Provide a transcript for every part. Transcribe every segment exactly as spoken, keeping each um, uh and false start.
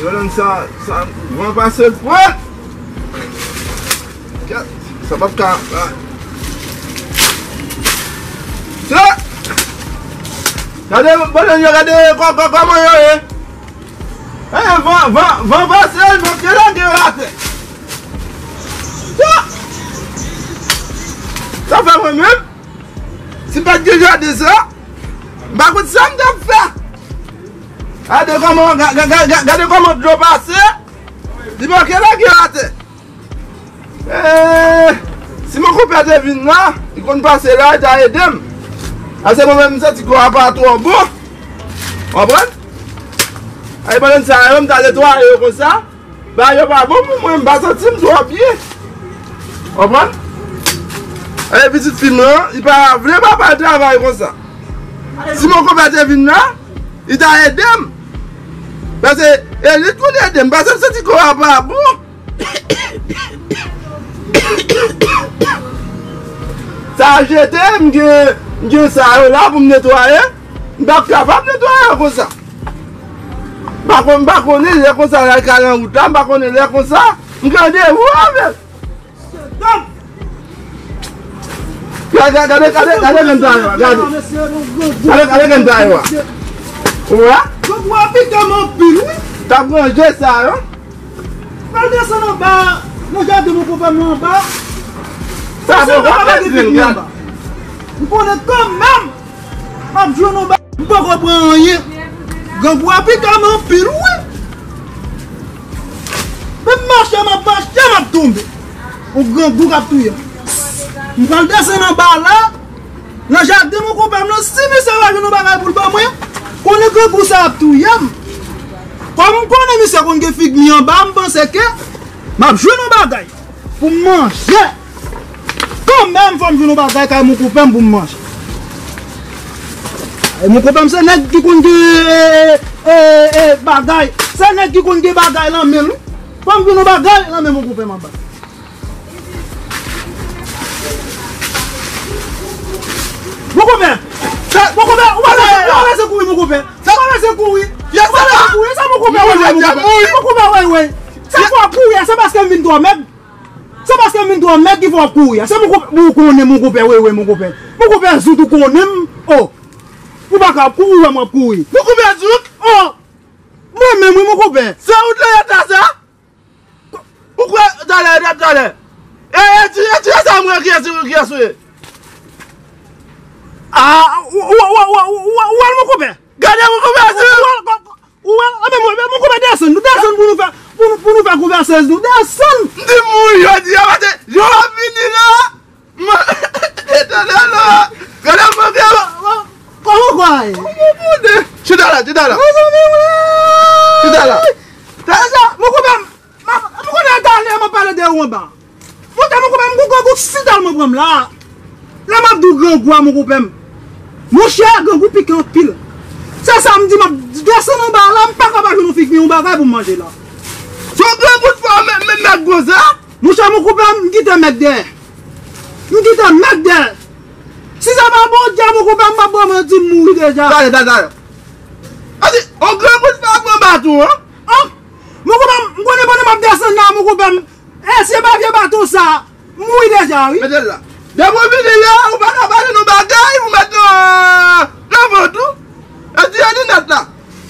Yo, nan sa, sa, van pase l pran. Kèt, sa p ap ka. Sa! Gade, bann yo, gade kò-, kò-, kòman yo ye. Eh, van, van, van pase l, van ke lage yo atè. Sa! Sa fè mwen menm? Si m pa t gen jaden sa, m pa konn sa m t ap fè. Gade kòman, ga-, ga-, ga-, ga-, gade kòman dlo pase. Li manke lage atè. Eh, si mon konpè te vin la, li konn pase la, li ta ede m. Ase mwen menm, m santi kò a pa twò bon. Konprann? Ay, pandan sa yo, m ta netwaye yo konsa. Bagay yo pa bon pou mwen, m pa santi m twò byen. Konprann? E pitit fi m lan, li pa vle papa l travay konsa. Si mon konpè te vin la, li ta ede m. Paske e li t konn ede m, paske m santi kò a pa bon. Sa jete, m gen, m gen sa yo la pou m netwaye. M p ap kapab netwaye yo konsa. M pa konn, m pa konnen lè konsa l al kale nan wout la, m pa konnen lè konsa m gen randevou avè l. Gade, gade, gade, gade, gade grenn tayo a, gade. Gade, gade grenn tayo a. Ou wè? Granpwa pikan m anpil, wi. T ap ranje sa yo. Pral desann anba, nan jaden mon konpè m nan anba. Sa bon, pa pèdi grenn, gade. M konnen kanmenm m ap jwenn yon bagay. M poko pran anyen. Grangou a pika m anpil, wi. Men m mache, m ap mache, m ap tonbe. Yon grangou k ap touye m. M pral desann anba la, nan jaden mon konpè m nan, si misye pa jwenn yon bagay pou l ban mwen, konnen grangou sa ap touye m. Kòm m konnen misye konn gen figi anba, m panse ke m ap jwenn yon bagay pou m manje. Kanmenm, fò m jwenn yon bagay kay mon konpè m pou m manje. E mon konpè m se nèg ki konn gen, e, e, e, bagay. Se nèg ki konn gen bagay nan men l, wi. Fò m jwenn yon bagay nan men mon konpè m anba. Mon konpè! Mon konpè, ou pa lese, ou pa lese kouri, mon konpè. Ou pa lese kouri. Ou pa lese kouri. Sa mon konpè wè, wè, mon konpè. Mon konpè wè, wè. Sa fè w kouri, se paske m vin twò mèg. Se paske m vin twò mèg ki fè w ap kouri a. Se mon konpè, ou konnen mon konpè, wi, wi, mon konpè. Mon konpè Zout ou konnen m. O. Ou pa ka ap kouri, ou wè m ap kouri. Mon konpè Zout? O. Mwen menm, wi, mon konpè. Se ou t lè yè ta sa? Ou kwè, talè, talè. E, e, ti, e, ti, e sa mwen ki, ki, ki aswè. A, ou, ou, ou, ou, ou, ou, ou wè l, mon konpè? Gade mon konpè Zout. Ou wè l, Ou wè, anben, mwen, mwen, mwen, konpè, desann, nou desann pou nou fè, pou nou, pou nou fè konvèsèz, nou desann. M di moun yo di a, pase yo ap vini la. Mwen, etènèl la. Gade mwen byen. Kòman kwa e? Chita la, chita la. Mezanmi, wi. Chita la. Chita la, mon konpè, m, m, m konnen talè m ap pale de ou anba. Monchè, mon konpè m, gon grangou sitalman pran m la. Lè m ap di w grangou a, mon konpè m. Monchè, grangou pike anpil. Se sa m di, m ap desann anba la, m pa ka pa jwenn yon figi, yon bagay pou m manje la. Se yon grangou t fè w mèt, mèt, mèt gwo sa? Monchè, mon konpè m, m kite mèt dèyè. M kite mèt dèyè. Si se pa Bondye, mon konpè m, m p ap ba w manti, m mouri deja. Talè, talè, talè. Pase, yon grangou t fè w pran baton, an? An? Mon konpè m, m konnen pandan m ap desann la, mon konpè m, e se pa vye baton sa, m mouri deja, wi. Mete l la. Depi w vini la, ou pa ka pale nou bagay, ou mèt nan, nan vant ou. E di a linèt la.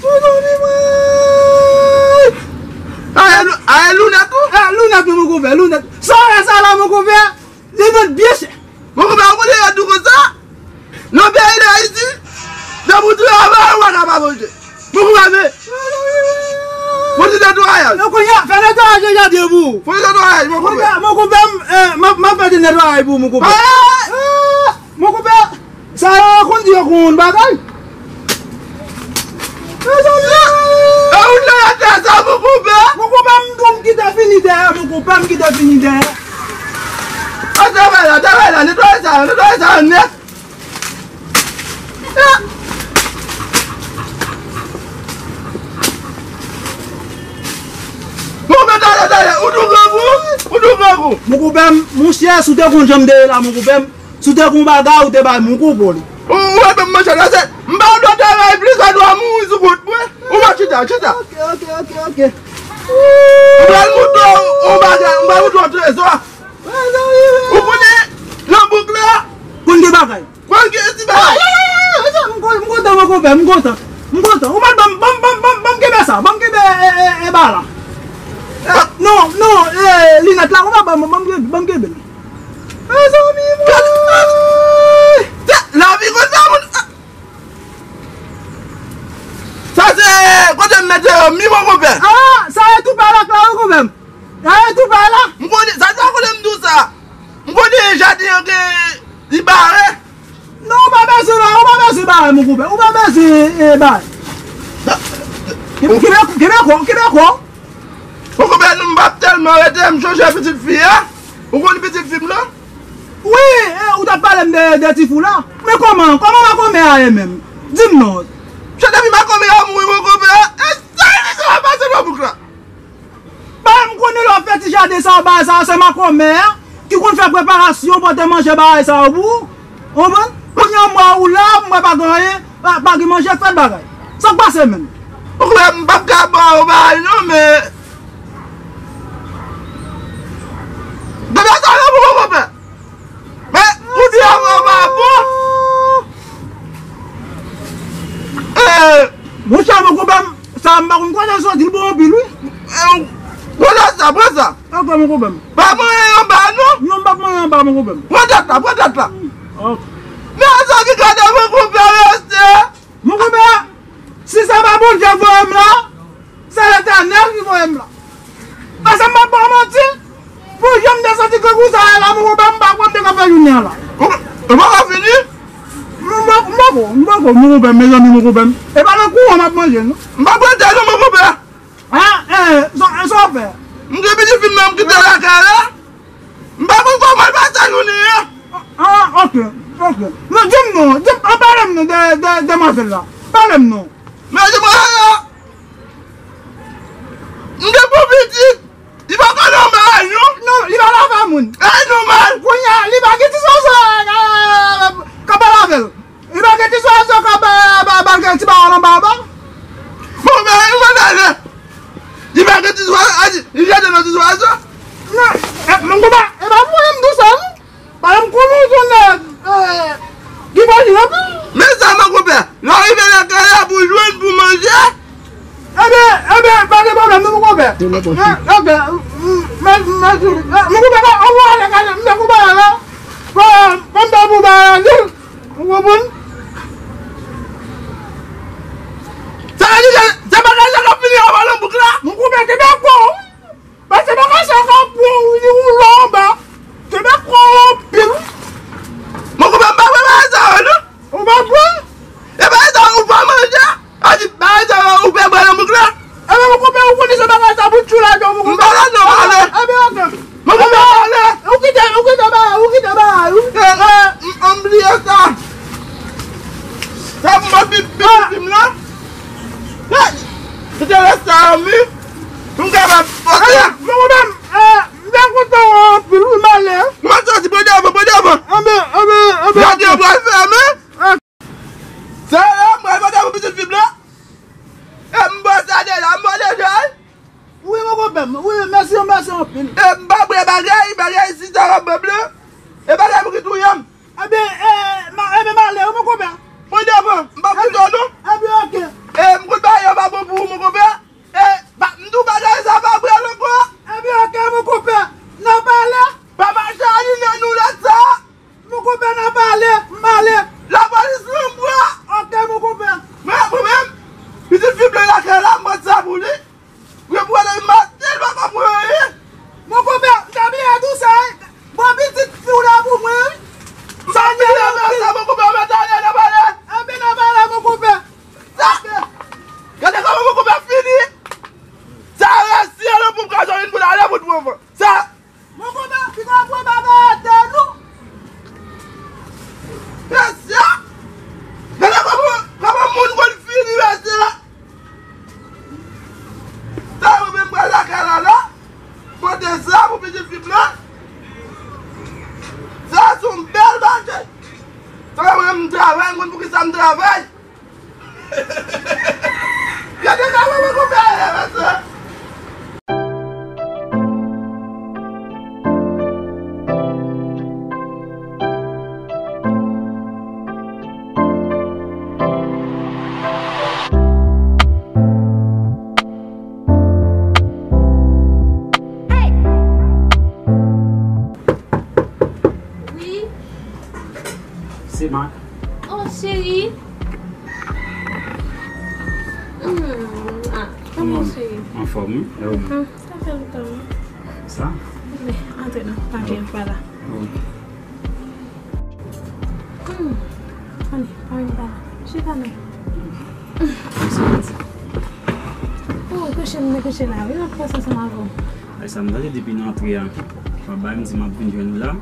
Mezanmi, mwen. A, e lou-, a, e linèt ou? E linèt, mon konpè, linèt. Sa w wè sa la, mon konpè? Li vin byen chè. Mon konpè, ou konnen yo di konsa? Nan peyi Dayiti, depi w travay, ou pa ka pa manje. Mon konpè, men. Fò ti netwayaj. Yo, kounye a, fè netwayaj nan jaden pou ou. Fò ti netwayaj, mon konpè. Kounye a, mon konpè, m, eh, m ap, m ap fè ti netwayaj pou ou, mon konpè. Ah! Ah! Mon konpè, sa yo konn di yo konn bagay. Mezanmi! E ou nan atè sa, mon konpè? Mon konpè, m tou, m kite fini dèyè, mon konpè, m kite fini dèyè. A, travay la, travay la, netwaye sa yo, netwaye sa yo nèt. Ah! Mon konpè, talè, talè, ou tou grangou, ou tou grangou. Mon konpè, monchè, si w te konn jan m te ye la, mon konpè, si w te gon bagay, ou te bay m, ou konpò li. Ou, ou wè menm manchèt la, se, m pa dwe travay plis, sa dwe mouri sou kont mwen. Ou pa chita, chita. Ok, ok, ok, ok. M pral montre w yon bagay, m pral montre w yon trezò. Ou konnen, nan bouk la, konn gen bagay. Konn gen ti bagay. M kontan, mon konpè, m kontan. M kontan. Ou pa ban m, ban m, ban m, ban m, ban m kenbe sa, ban m kenbe, e, e, e, ba la. Non, non, e, linèt la, ou pa ban m, ban m kenbe, ban m kenbe l. Mezanmi, mwen. Lavi konsa, moun. Sa se kote m mete yo, mi mon konpè. Ah, sa e tou pa la, Claude, konpè m. Sa e tou pa la. M konnen, sa se kote m di w sa. M konnen jaden an gen, li bare. Non, ou pa bezwen la, ou pa bezwen bare, mon konpè. Ou pa bezwen, e, bare. Kenbe, kenbe kò, kenbe kò. Mon konpè, nou m p ap tèlman rete, m chonje pitit fi a. Ou konn pitit fi m lan? Wi, e, ou t ap pale m de, de ti fou la. Men kòman, kòman makomè a ye menm? Di m non. Se depi makomè a mouri, mon konpè, e sa li sa pase nan bouk la. Bagay m konnen lè w fè ti jaden sa, bagay sa, se makomè a ki konn fè preparasyon, pote manje bagay sa yo pou ou. Ou konprann? Kounye a m wè ou la, m wè pa gen anyen, pa, pa gen manje, fè bagay. Sa k pase menm? Ou kwè m p ap ka ba w bagay non, men. Gade sa non, mon konpè. Men, ou di avan pa bon. Eh, monchè, mon konpè m, sa m pa konn kote l soti, l bon anpil, wi. Eh, pran sa, pran sa. Ok, mon konpè m. Pa manyen anba, non. Non, m p ap manyen anba, mon konpè m. Pran dat la, pran dat la. Ok. Men sa ki gade, mon konpè, rete. Mon konpè, si se pa Bondye voye m la, se Letènèl ki voye m la. Paske m p ap ba w manti, pou jan m te santi grangou sa a la, mon konpè, m pa kwè m te ka fè jounen an la. Ou, ou poko fini? M, m, m poko, m poko, mon konpè, mezanmi, mon konpè. E pa nan kouran m ap manje, non. M pa prete non, mon konpè. Ah, eh, sa, sa w fè? M gen pitit fi m nan m kite lakay la. M pa konn kòman l pase jounen an. Ah, ok, ok. Non, di m non, di m, an pale m non de, de demwazèl la. Pale m non. Men demwazèl la, m gen pou pitit, li pa ka nòmal non. Non, li pa lave moun. Ay, nòmal. Kounye a, li pa gen ti sòsè, eh, k ap lave l. Li pa gen ti swazo k ap ba, ba, ba l gen ti bagay anba, anba. Bon, men, li pa gade. Li pa gen ti swazo, a di, li jete nan ti swazo. Non, eh, mon konpè, e pa pou mwen m tou sèl. Paske m konnen w se yon nèg, eh, ki fò di anpil. Men sa, mon konpè, lè w rive lakay la pou jwenn pou manje. Ebyen, ebyen, pa gen pwoblèm, non, mon konpè. Ok, m, m, mèsi. Eh, mon konpè, pa, ann ale, gade, m te konpè la. Bon, bon, bon, bon, bon, bon. Ou konprann? Sa vle di ke se bagay sa k ap fini anba nan bouk la? Mon konpè, kenbe kò w. Paske bagay sa k ap pran w, li woule w anba. Kenbe kò w anpil. Mon konpè, m pa kwè bagay sa yo, non. Ou pa kwè? E bagay sa yo, ou pa manje? A di, bagay sa yo, ou pè bwè nan bouk la? Ebyen, mon konpè, ou konnen se bagay sa pou tchou la, mon konpè. M pa la, non, ale. Ebyen, ok. Mon konpè, ale. Ou kite, ou kite bagay, ou kite bagay, ou. Eh, eh, m, m bliye sa. Sa pou mwen pi, pi, pi, pi, m la. Eh, se te rès sa, wi. M kapab pote. Ebyen, mon konpè, eh, m te kontan wè w anpil, wi, m ale. Mwen soti, pran devan, pran devan. Ebyen, ebyen, ebyen, ok. Gade, yo pral fèmen. Se la m pral pote pou pitit fi m lan. E m bò sa de la, m bò de jay. Wi, mon konpè m. Wi, mèsi, mèsi anpil. E m pa bwè bagay, bagay si sa w ap bwè blan. E bagay pou ki touye m. Ebyen, e, ma, ebyen, m ale, wi, mon konpè. Pran devan, m p ap kite w non. Ebyen, ok. E m konn bagay yo pa bon pou ou, mon konpè. E, ba, m di w bagay sa pa bwè l ankò. Ebyen, ok, mon konpè. N a pale. Pa mache a li nan nou lòt sa. Mon konpè, n a pale, m ale. Lapolis pran m pran. Ok, mon konpè. Mwen, mwen menm, pitit fi blan lakay la, m pran sa pou li. Mwen pran li maten, l pa ka pran anyen. Mon konpè, m te bliye di w sa, wi. Bon, pitit fi w la pou mwen, wi. Sa m bliye fè sa, mon konpè, mwen t ale, n a pale. Anben, n a pale, mon konpè. Sa, gade kòman mon konpè fini. Sa resi an pou m ka jwenn pou l ale pou t pran van. Sa. Mon konpè, piga pran bagay atè nou. Mesye, gade kòman, kòman moun konn fini, mesye. Sa mwen menm pral lakay la la. Pote sa pou pitit fi m nan. Sa se yon bèl bagay. Sa mwen menm m travay, m konn poukisa m travay. Gade kòman mwen konpè a ye, mesye. Fòm, wi. E ou menm? Hmm, sa fè lontan, wi. Sa? Men, antre non, pa gen pa la. Ok. Hmm. Ann, pa gen pa la. Chita non. Mèsi, mèsi. Oh, kouche m, kouche la, wi, m ap pase ansanm avè w. Ay, sa m tande depi nan antre a. W ap bay m di m ap vin jwenn ou la.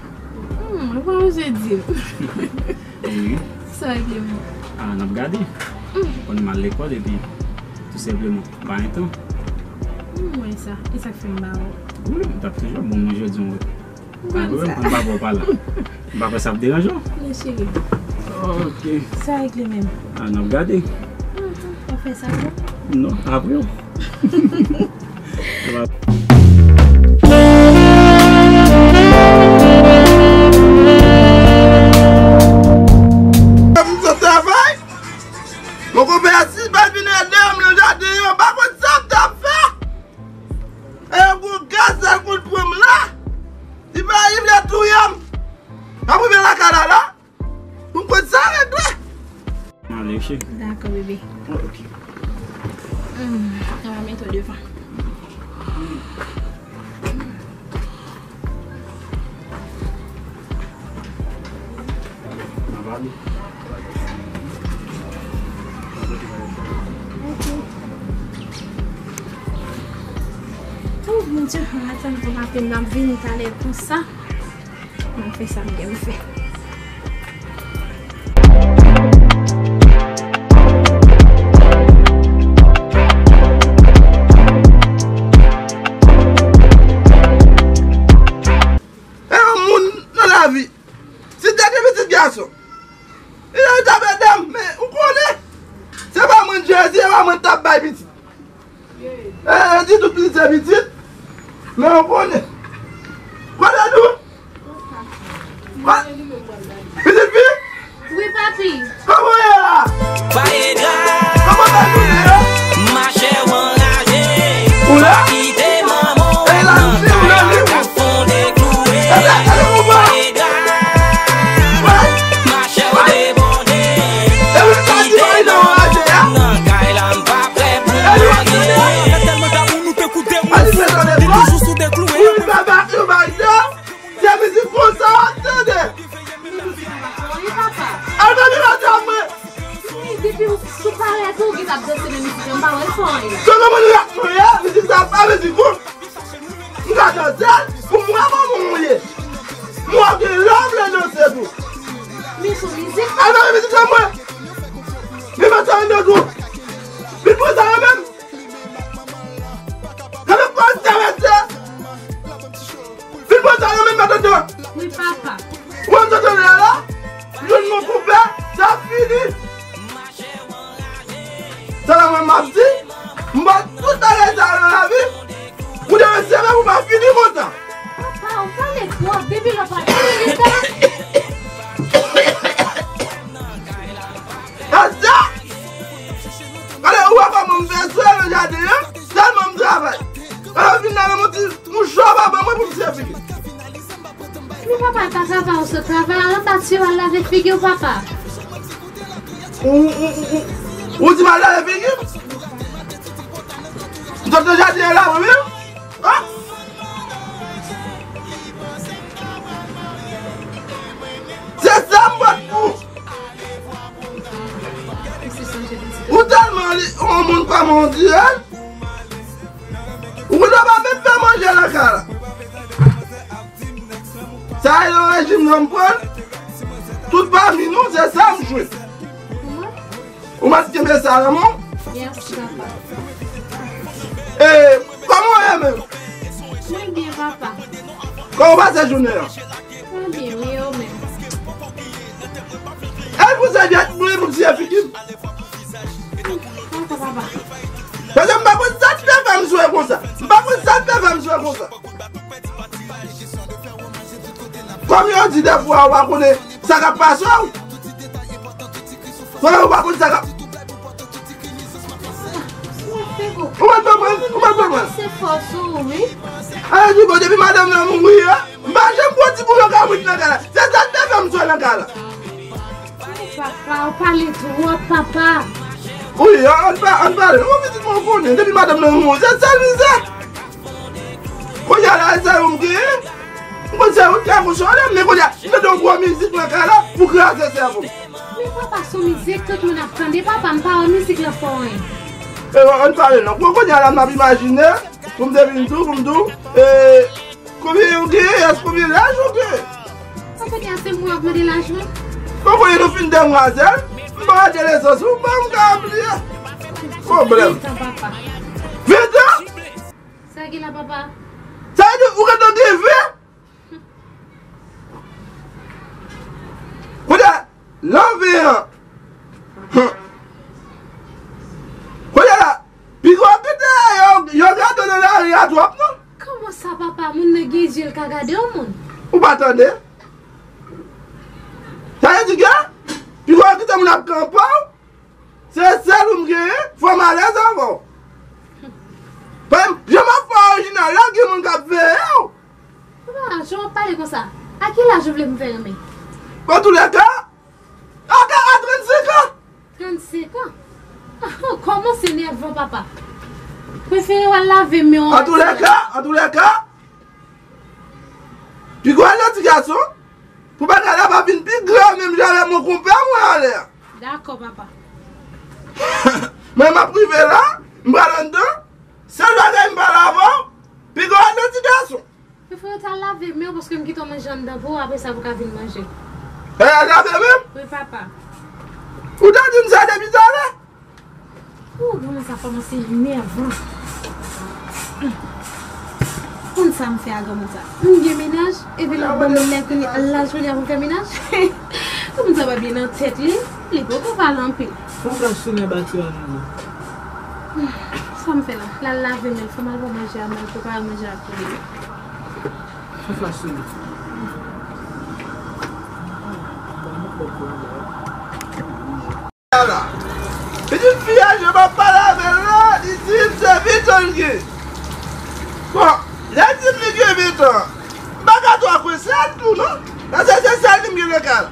Hmm, ou pa bezwen di m. Wi. Sa regle m. Ah, n ap gade. Hmm. Konn m al lekòl epi, tou senpleman, pa gen tan. Hmm, m wè sa. E sa k fè m ba w. Wi, m t ap toujou, bon, mwen jodi m wè. M konn sa. M pa kwè w pa la. M pa kwè sa ap deranje w. Non, cheri. Ok. Sa regle menm. Ah, n ap gade. Mhm. W ap fè sa tou? Non, apre w. M sot travay. Mon konpè a si pa vin ede m nan jaden an, pa konn sa m t ap fè. E yon gwo gaz sa konn pran m la. Li pa, li vle touye m. Ap rive lakay la la. Pou m konn sa regle. Ale, cheri. Dakò, bebe. Ok. Hmm, an va mete w devan. Oh, Bondye, mwen atann pou m apèn ap vini talè konsa. Mwen fè sa m gen pou fè. E yon moun nan lavi, si te gen pitit gason, li t ap ede m, men ou konnen, se pa mwen Jezi, se pa mwen t ap bay pitit. E, e, di tout pitit se pitit, men ou konnen. Kote nou? Pitit fi? Wi, papi. Kòman w ye la? Kòman w ye la? Ou la? Kite manman w nan kay la k ap fonde kloure. Machè w debòde. Kite manman w nan kay la, m pa prè pou marye. Li toujou sou de kloure. Se mizik konsa w ap tande. Wi, papa. Al tande radyo mwen. Wi, depi w sou parèt ou, ou gentan ap danse nan mizik la, m pa wè l fè anyen. Se kòman nou ap mwen ye, mizik sa pa mizik ou. M ka danse l, pou m wè kòman ou ye. M wè w gen lè w vle danse tou. Men se yon mizik. Al tande mizik la mwen. Men mwen sa yon tou. Vin pran sa yo menm. Gade kòman sa rete. Vin pran sa yo menm, madanm. Wi, papa. Ou wè m sot anlè a la? Jwenn mon konpè, sa fini. Sa la mwen m ap di, m ba tout bagay sa yo nan lavi. Ou dwe sèvi pou pa fini konsa. Papa, ou pale twòp, depi lè w pa fini tan. Gade sa! Gade, ou wè kòman m fè swen nan jaden an? Tèlman m travay. Gade, ou vin la, nan yon ti mouchwa w pa ban mwen pou m sèvi. Men papa, ta travay, ou sot travay, al anba tiwa al lave figi w, papa. Ou, ou, ou, ou, ou di m al lave figi m? M sot nan jaden an la, wi, wi. Ah! Se sa m pot pou ou. Ou tèlman li, yon moun kòman w di, hein? Ou konnen w pa menm fè manje nan kay la. Sa e yon rejim nan m pran. Tout fanmi nou, se sa m jwenn. Ou mèt kenbe sa nan men w. Yes, papa. E, kòman w ye menm? Mwen byen, papa. Kòman w pase jounen an? Mwen byen, wi, e ou menm? E pou sèvyèt mwen pou m siye figi m. Papa, papa. Paske m pa konn sa k te fè m swe konsa. M pa konn sa k te fè m swe konsa. Kòm yo di dèfwa, ou pa konnen sa k ap pase w. Fò ou pa konn sa k ap. Ou pa konprann, ou pa konprann. Se fòs ou, wi. Ala di bon, depi madanm nan mouri a, m pa janm pran ti bouyon kabrit nan kay la. Se sa k te fè m swe nan kay la. Papa, ou pale twòp, papa. Wi, an, an pa, an pale. Yon pitit mwen konnen, depi madanm nan mouri, se sèl mizè. Kounye a la, e sèl ou m genyen. M konn sèl ou t ka konn sòlè, men kounye a, m tande yon gwo mizik nan kay la pou kraze sèvo m. Men papa, se yon mizik tout moun ap tande, papa, m pa wè mizik lan fè anyen. E, an pale non. Bon, kounye a la, m ap imajine, pou m te vin di w, pou m di w, e, konbyen ou genyen, èske konbyen laj ou genyen? Sa kounye a se mwen ap mande laj mwen? Bon, kounye nou fin demwazèl, m pa rete lezòs, ou ban m ka bliye. Pwoblèm. Vent an, papa. Vent an? Sa gen la, papa? Sa vle di, ou gentan gen ven? Kounye a, lanven an. Kounye a la, piga w kite yo, yo gade w nan lari a twòp, non? Kòman sa, papa? Moun nan gen je l ka gade yon moun. Ou pa tande? Sa vle di ke, piga w kite moun ap kanpe w, se sèl ou m genyen, fò m alèz avè w. Paske jan m ap fè orijinal la, gen moun k ap veye w. Papa, jan w ap pale konsa, a ki laj ou vle m fè renmen? Antoulèka, a, a trannsenk an. Trannsenk an? Ah, kòmanse nèvan, papa. Prefere w al lave men w. Antoulèka, antoulèka, piga w al nan ti gason, pou bagay la pa vin pi grav menm jan avè mon konpè mwen anlè a. Dakò, papa. Men m ap rive la, m pral anndan, sèl bagay m pale avè w, piga w al nan ti gason. Prefere w t al lave men w paske m kite w manje anndan pou w, apre sa pou w ka vin manje. E, lave men m? Wi, papa. Ou te di m sa depi talè? Ou, granmoun sa kòmanse nèvan. Konn sa m fè a granmoun sa? M gen mennaj, epi l ap ban m lè kounye a, laj kounye a pou m fè mennaj? Granmoun sa pa byen nan tèt li, li poko pale anpil. Fò m pran sou men bati a nouvo. Sa m fè la? L al lave men l, fò m al pran manje a, m al prepare manje a pou li. Fè flasyon. Ala. Pitit fi a, jan m ap pale avè l la, li di m se vit an l gen. Bon, lè l di m li gen vit an, m pa ka twò kwè se l tou, non. Paske se sèl li m gen nan kay la.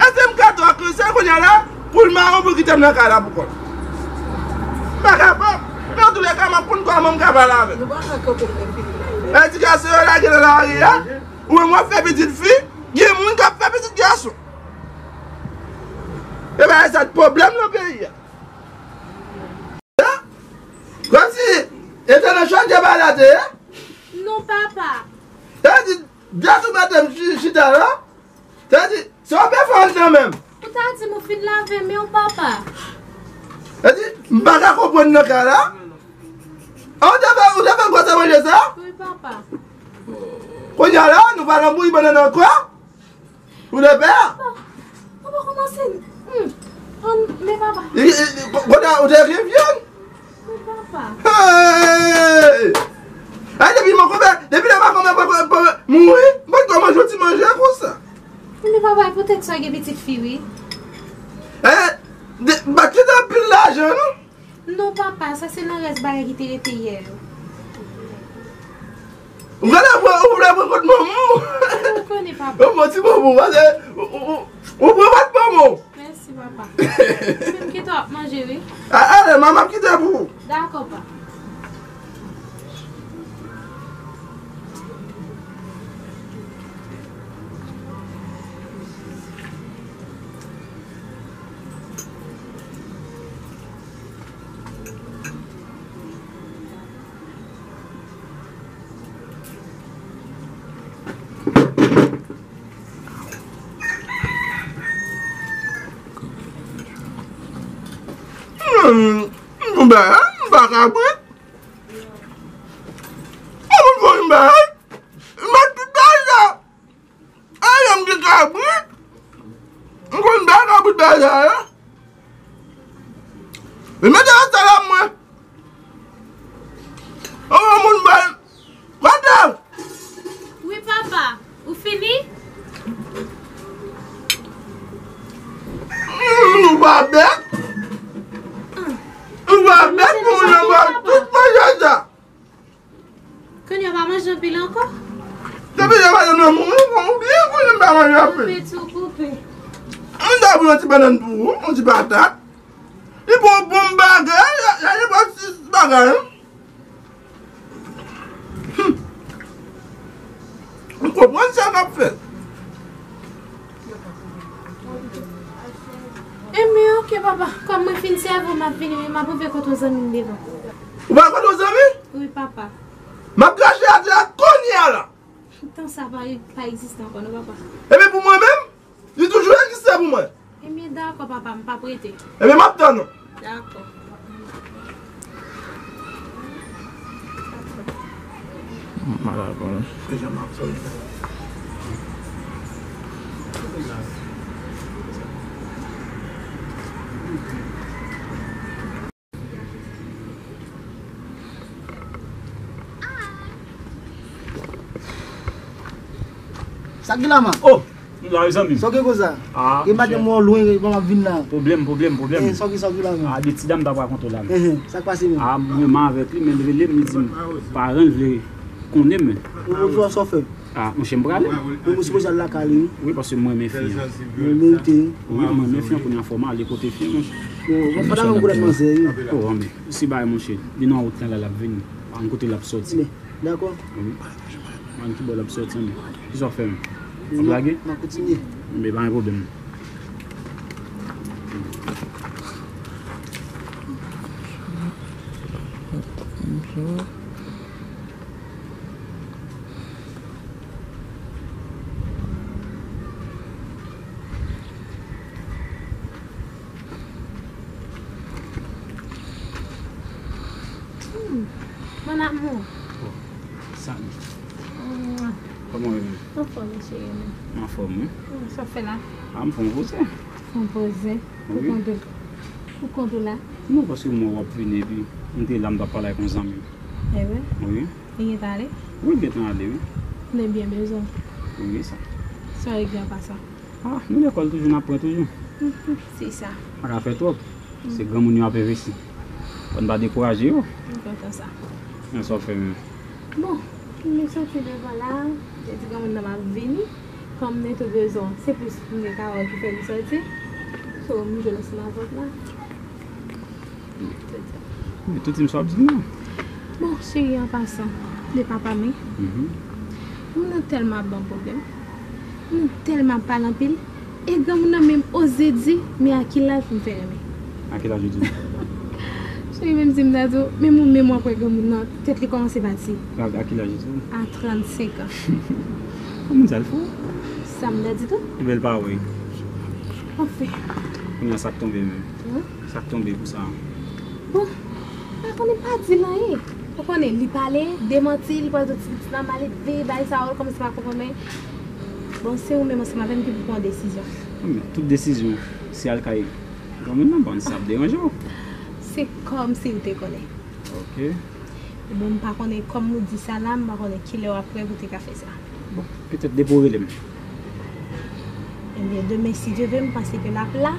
Èske m ka twò kwè se l kounye a la, pou l mare m pou l kite m nan kay la pou kò l? M pa kapab. Men antoulèka, m ap konn kòman m ka pale avè l. Nou pa ka kanpe nan figi. Edikasyon yo lage nan lari a. Ou menm w ap fè pitit fi, gen moun k ap fè pitit gason. E bagay sa t pwoblèm nan peyi a. Kòmsi entènasyonal te ba la te ye? Non, papa. Sa vle di, dèt ou mete m chi- chita la, sa vle di, se w ap fè anndan menm. Ou ta di m ou fin lave men w, papa. Sa vle di, m pa ka konprann nan ka la. An, ou te fè, ou te fè gwòs a manje sa? Wi, papa. Kounye a la, nou pa nan bouyi bannann ankò? Ou te pè? Papa, papa kòmanse. Hmm. An, men papa. E, e, e, ko- kounye a, ou te gen vyann? Men papa. Hey! Ay, depi mwen konpè, depi lè pa konpè, pa konpè, mouri, mwen kòman manje yon ti manje konsa? Men papa, e poutèt sa gen pitit fi, wi. Eh, de- m pa t kite anpil lajan, non. Non, papa, sa se nan rès bagay ki te rete yè yo. Ou vle pran, ou vle pran kòt manman w? Ou konnen, papa. Yon bon ti manman, paske ou, ou, ou, ou pran kòt manman w. Mèsi, papa. Ou menm kite w ap manje, wi. A, ale, manman ap kite pou ou. Dakò, papa. Hmm, m pa, m pa kabrit. Mwen m fè yon bagay. M mèt tout bagay sa. Ay, m gen kabrit. M konn bay kabrit bagay sa, hein? Li mete yon sèl a mwen. Oh, moun bay. Kote? Wi, papa. Ou fini? Mm, nou pa bèt. Nou pa bèt pou moun nan bay tout manje sa. Kounye a pa manje anpil ankò? Depi lè madanm nan mouri, ou byen konnen m pa manje anpil. Koupe tou, koupe. M ta pran yon ti bannann pou ou, yon ti patat. Li pran bon bagay, li pran sis bagay, hein? Hmm. M konprann sa k ap fèt. Enben, oke, papa. Kòm mwen fin sèvi w, m ap vini, men m ap rive kote yon zanmi m devan. Ou pral kote yon zanmi? Wi, papa. M ap krache atè a kounye a la. Tan sa pa, pa egziste ankò, non, papa. Ebyen, pou mwen menm, li toujou egziste pou mwen. Ebyen, dakò, papa, m p ap rete. Ebyen, m ap tann ou. Dakò. Malad, bon. Sa ki la, man? Oh, nou la, mezanmi. Sa w gen konsa? Ah, gen maten mwen lwen, bon, m ap vin la. Pwoblèm, pwoblèm, pwoblèm. Eh, sa ki, sa ki la, man? Ah, de ti dam ta pral kontre la. Eh, eh, sa k pase, man? Ah, mwen menm avèk li, men l rele m, li di m, paran l vle konnen, men. Ou, ou, sa w fè? Ah, monchè, m prale. Men mwen sipoze al lakay li, wi. Wi, paske mwen renmen fi an. Mwen merite. Wi, mwen renmen fi an, kounye a fò m ale kote fi an, monchè. Yo, mwen pa dakò pou lòt manzè, wi. Oh, anben, si bagay, monchè, li nan wout la, la, l ap vini. An kote l ap sòti. Men, dakò. Wi. An ki bò l ap sòti, anben. Kisa w fè, menm? W ap lage? M ap kontinye. Men pa gen pwoblèm. Hmm, mon amour. Oh, salut. Mwa. Kòman w ye? Anfòm, cheri, men. Anfòm, wi. Hmm, sa w fè la? Ah, m fè yon poze. Fè yon poze? Wi. Pou kont ou? Pou kont ou la? Non, paske m wè w ap vini, epi m te la, m t ap pale ak yon zanmi. E vre? Wi. Li gentan ale? Wi, l gentan ale, wi. Li byen bezwen. Wi, sa. Sa w regle an pasan? Ah, nou lekòl toujou, n ap pran toujou. Mhm, se sa. Pa ka fè twòp. Se granmoun yo ap envesti. Fò n pa dekouraje yo. M kontan sa. Men sa w fè menm? Bon, m soti devan la, te di granmoun nan m ap vini. Kòm m te bezwen, se plis pou m te ka wè ki fè li soti. So, m jwe lansman avè w la. Men tout ti m sa w ap di m nan. Bon, cheri, an pasan, de papa m, wi. Mhm. Moun nan tèlman ap ban m pwoblèm. Moun nan tèlman ap pale anpil. E granmoun nan menm oze di, men a ki laj pou m fè renmen? A ki laj ou di? Cheri, menm si m ta di w, menm ou menm w ap wè granmoun nan, tèt li kòmanse pati. A, a ki laj ou di w? A trannsenk an. Kòman sa l fou? Sa m ta di tou? Ebyen, l pa wè. Anfen. Kounye a sa k tonbe menm? Hum? Sa k tonbe pou sa? Bon, pa konnen, pa di l anyen. Ou konnen, li pale, demanti, li pral di ti pitit lan malelve, bagay sa yo, l kòmanse pa konprann anyen. Bon, se ou menm ansanm avè m ki pou pran yon desizyon. Non, men tout desizyon, se al kay granmoun nan, bon, sa ap deranje w. Se kòmsi ou te konnen. Ok. Bon, m pa konnen, kòm ou di sa la, m pa konnen kilè w ap prè pou te ka fè sa. Bon, petèt depi w rele m. Ebyen, demen, si Dye vle, m panse ke l ap la.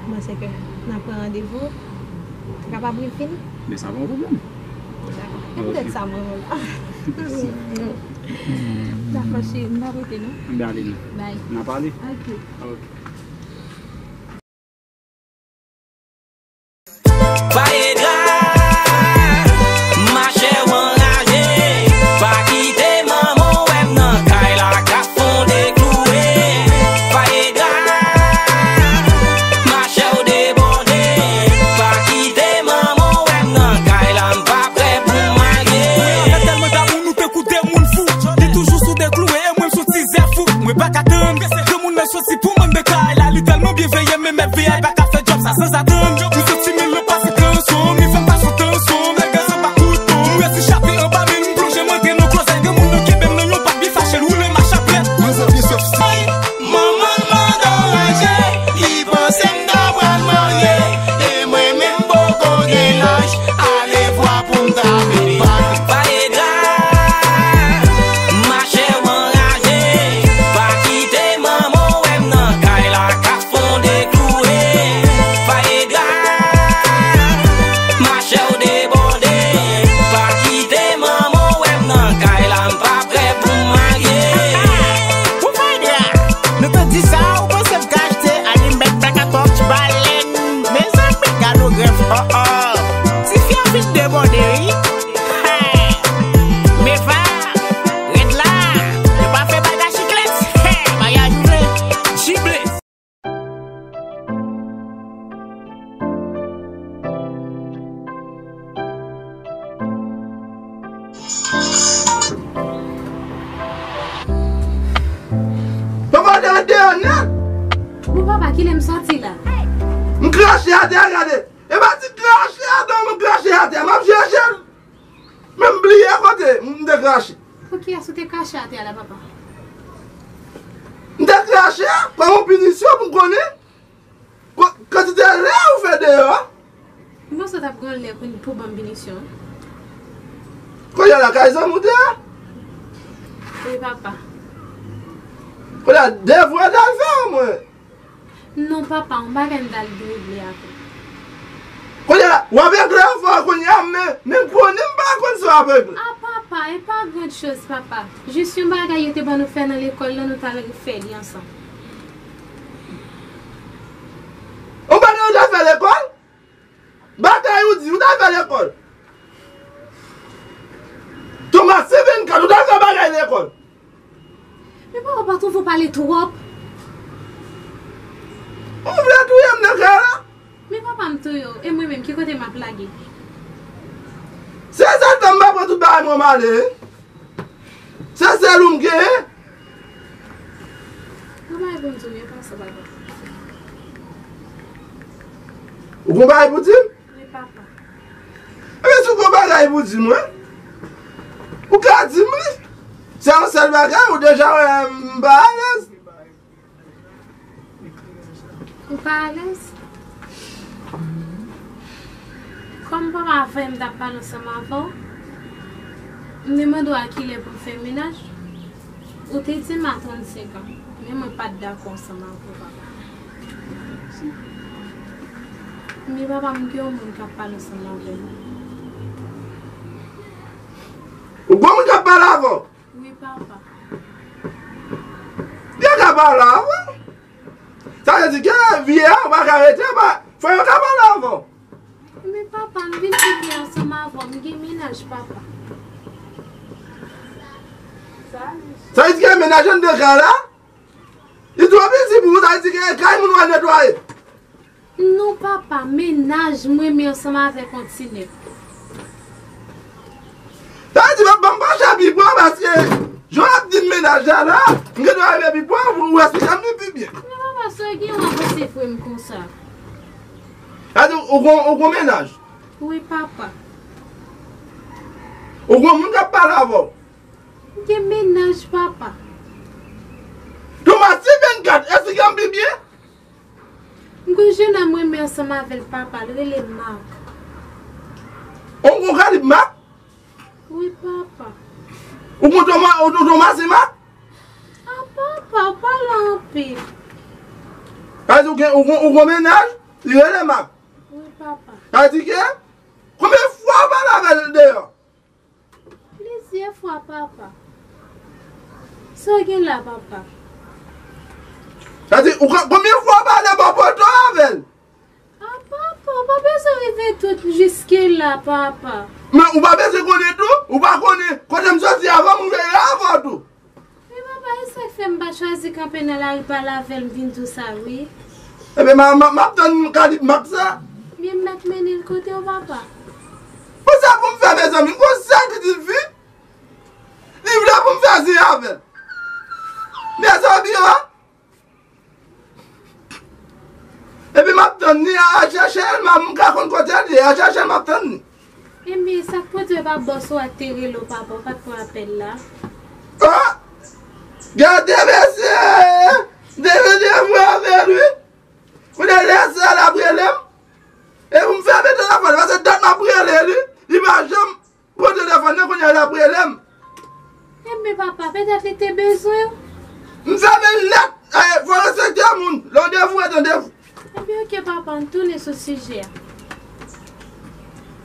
M panse ke n ap pran randevou. Ou kapab vin vini? Men sa pa yon pwoblèm. Dakò. E poutèt sa mwen menm. Dakò, cheri, m pa rete non. Anben ale non. Bye. N ap pale? Ok. Ok. Fayedra, machè w anraje, pa kite manman w wè m nan kay la k ap fonde kloure. Fayedra, machè w debòde, pa kite manman w wè m nan kay la, m pa prè pou m al gen. Fè tèlman damou nou tankou de moun fou. Li toujou sou de kloure e mwen m sou tizè fou. Mwen pa ka tann granmoun nan soti pou m ann de kay. Grèf, oh, oh. Tifi a fin debòde, wi. Hey. Meva, rèd la. Yo pa fè bagay chiklèt. Hey, bagay ouvle. Chiklèt. Papa, gade deyò nèt. Bon, papa, kilè m sòti la? M krache atè, gade. E pa ti krache atè, m krache atè. M ap chèche l. Men m bliye kote m te krache. Pou kiyès ou te krache atè a la, papa? M te krache kòm yon pinisyon pou m konnen ko-, kantite lè ou fè deyò a. M panse w t ap gen yon lè pou, pou ban m pinisyon. Kounye a la, kay zanmi w te a? Wi, papa. Kounye a, devwa w t al fè, mwen. Non, papa, yon bagay m t al regle avè w. Kounye a, w ap regle afè w kounye a, men, men konnen m pa konn sa w ap regle. Ah, papa, e pa grand chose, papa. Jis yon bagay yo te ban nou fè nan lekòl lan, nou t al fè li ansanm. Yon bagay ou t al fè lekòl? Bagay ou di, ou t al fè lekòl. Thomas, se vennkat, ou t al fè bagay lekòl. Men papa, pa twonpe w pale twòp. Ou vle touye m nan kay la? Men papa, m touye w, e mwen menm, ki kote m ap lage? Se sèl fè m pa pran tout bagay mwen m ale, wi. Se sèl ou m genyen. Ou bay pou m di w, men pa sa, papa. Ou gon bagay pou di m? Wi, papa. Ebyen, si w gon bagay pou di mwen, ou ka di m li. Se yon sèl bagay, ou deja wè m pa alèz. Ou pa alèz? Kòm papa, avè m t ap pale ansanm avè w, m te mande w a kilè pou m fè mennaj. Ou te di m a trannsenk an, men mwen pa t dakò ansanm avè w, papa. Men papa, m gen yon moun k ap pale ansanm avè m. Ou gen yon moun k ap pale avè w? Wi, papa. Yo ka pale avè w? Sa vle di ke vi a, ou pa ka rete, pa, fò yo ka pale avè w. Men papa, m vin fini ansanm avè w, m gen mennaj, papa. Sa vle di ke mennaj anndan kay la, li twò piti pou ou, sa vle di ke kay moun w al netwaye. Non, papa, mennaj mwen, men ansanm avèk yon ti nèg. Sa vle di, papa, m pa chè pi pran, paske jan w ap di m mennaj la la, m gen dwa rive pi pran pou w esplike m li pi byen. Men papa, sa w gen w avanse frè m konsa? Sa vle di, ou gon, ou gon mennaj? Wi, papa. Ou gon moun k ap pale avè w? M gen mennaj, papa. Thomas, se vennkat, esplike m pi byen. M gon jennonm mwen renmen ansanm avè l, papa, l rele Marc. Ou gon kalib Marc? Wi, papa. Ou gon Thomas, ou, ou Thomas se Marc? Ah, papa, ou pale anpil. Sa vle di ou gen, ou gon, ou gon mennaj, li rele Marc. Wi, papa. Sa vle di ke, konbyen fwa ou pale avè l deyò? Plizyè fwa, papa. Sa w gen la, papa? Sa di, ou ka, konbyen fwa w pale bò poto avè l? Ah, papa, ou pa bezwen rive tout jiske la, papa. Men ou pa bezwen konnen tou, ou pa konnen kote m soti avan m rive la avè w tou. Men papa, e sa k fè m pa chwazi kanpe nan lari pale avè l, m vin di w sa, wi. Ebyen, m a, m a, m ap tann kalib Marc sa. Byen, m mèt mennen l kote w, papa. Pou sa pou m fè, mezanmi, m gon sèl pitit fi. Li vle pou m fè zen avè l. Mezanmi, an. Epi m ap tann li, a, al chèche l, m a, m ka konn kote l ye, al chèche l, m ap tann li. Enben, sa k pwodui pa bòs ou a te rele w, papa, ou pa t pran apèl la? Ah! Gade mesye! M te randevou avè l, wi. Kounye a lè sa l ap rele m. E pou m fèmen telefòn, paske dat m ap rele li, li pa janm pran telefòn nan, kounye a l ap rele m. Enben, papa, petèt li te bezwen w. M fèmen l nèt. Eh, fò respekte moun. Randevou e randevou. Ebyen, oke, papa, ann tounen sou sijè a.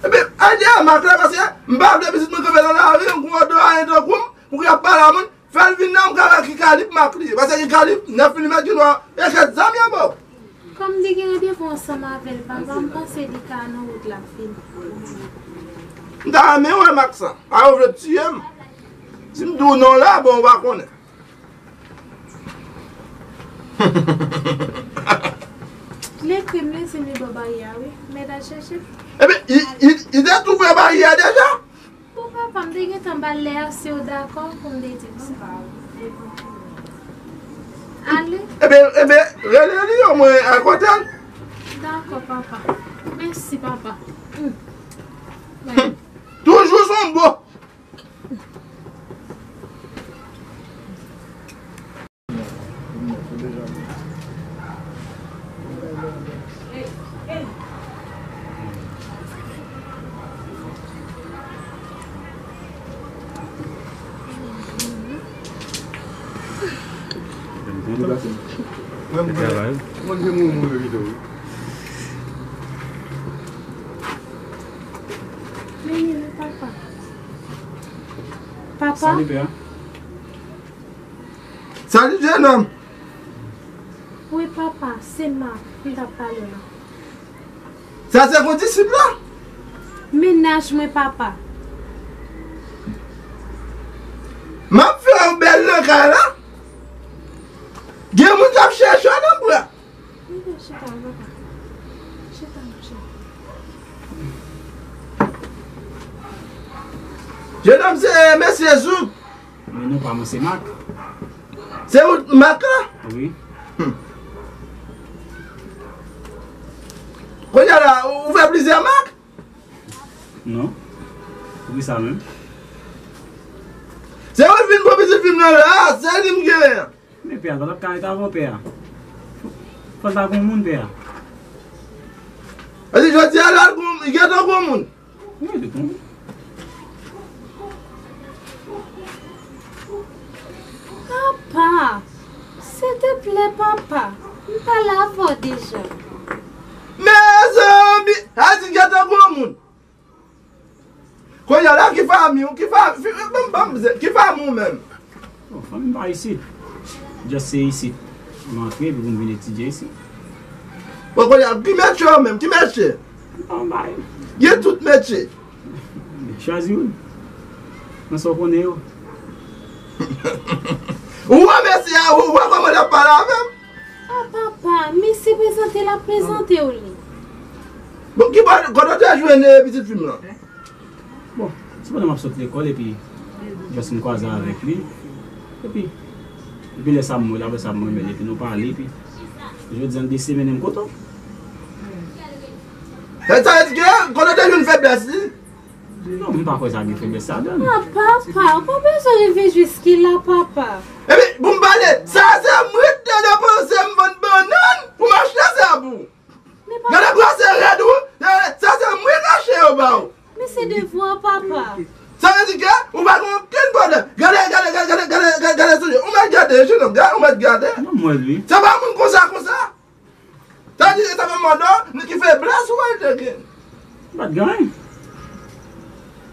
Epi, al dèyè Mak la, paske m pa vle pitit mwen kanpe nan lari, yon gwo do a yon tankou m, pou k ap pale a moun, fè l vin nan, m ka wè ki kalib Mak li ye. Paske ki kalib nèf milimèt ki nwa, e kèk zam yo ba w. Kòm li gen randevou ansanm avè l, papa, m panse li ka nan wout l ap vini. M ta renmen wè Mak sa. A, yo vle tiye m. Si m di w non la, bon, ou pa konnen. Li ekri m, li di m li bò baryè a, wi. Mèt al chèche. Ebyen, li, li, li te tou pre baryè a deja? Bon, papa, m te gentan ba l lè a, si w dakò pou m te di w sa. Ale. Ebyen, ebyen, rele li omwen al kote l. Dakò, papa. Mèsi, papa. Hmm. Toujou sou yon bò. Vini, papa. Papa. Salut, père. Salut, jeune homme. Wi, papa, se Mak m t ap pale la. Sa se kondisip la? Mennaj mwen, papa. M ap fè yon bèl nan kay la. Gen moun k ap chèche w nan bra. Chita, papa. Chita, chita. Jennonm, se mesye Zouk. Men non pa mwen, se Mak. Se ou Mak la? Wi. Hmm. Kounye a la, ou fè plizyè Mak? Non. Poukisa menm? Se ou vin pran pitit fi m nan la, se li m genyen an. Men pè a, sa t ap ka ret avan pè a. Fò l ta gon moun pè a. Epi jodi a la, l gon, li gentan gon moun. Wi, li gon moun. Papa, silteplè, papa, m pale avè w deja. Mezanmi, a di gentan gon moun. Kounye a la, ki fanmi w, ki fanmi, ban m, ban m, ki fanmi w menm? Bon, fanmi m pa isit. Just se isit. M antre, epi pou m vin etidye isit. Bon, kounye a, ki metye w menm? Ki metye? M pa bay. Gen tout metye. Chwazi youn. Nan sa w konnen yo. Ou wè mesye a, ou wè kòman l ap pale avè m? A papa, misye prezante l ap prezante w li. Bon, ki bò, kote w te jwenn, eh, pitit fi m lan? Bon, se pandan m ap sot lekòl epi just m kwaze avèk li. Epi, epi lè sa m wè l, apre sa m renmen l, epi nou pale, epi jodi a l deside mennen m kote w. E sa vle di ke kote w te jwenn feblès li? Non, m pa kwè sa gen feblès ladan l. A papa, ou pa bezwen rive jiske la, papa. Epi, pou m pale, sa se mwen ki te depanse m vann bannann pou m achte sa pou ou. Gade gwosè rad ou, eh, sa se mwen k achte yo ba ou. Men se devwa, papa. Sa vle di ke ou pa gen okenn pwoblèm. Gade, gade, gade, gade, gade, gade, gade, sonje. Ou mèt gade, jennonm, gade, ou mèt gade. Non, mwen, wi. Se pa moun konsa, konsa. Sa vle di, sa fè mòdo, ki feblès ou al te gen. M pa t gen anyen.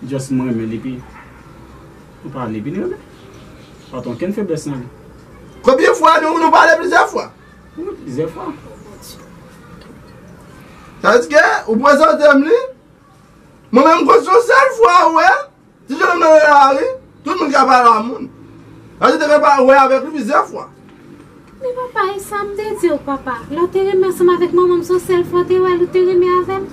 Just mwen renmen l, epi nou pale, epi li renmen. Pa t okenn feblès nan li. Konbyen fwa nou, nou pale plizyè fwa? Wi, plizyè fwa. Sa vle di ke ou prezante m li, mwen menm, m konn se yon sèl fwa ou wè l, ti jennonm nan nan lari, tout moun ka pale a moun. Sa vle di te gen pa wè avèk li plizyè fwa. Men papa, e sa m te di w, papa. Lè w te renmen ansanm avèk manman m, se yon sèl fwa w te wè l, ou te renmen avè l.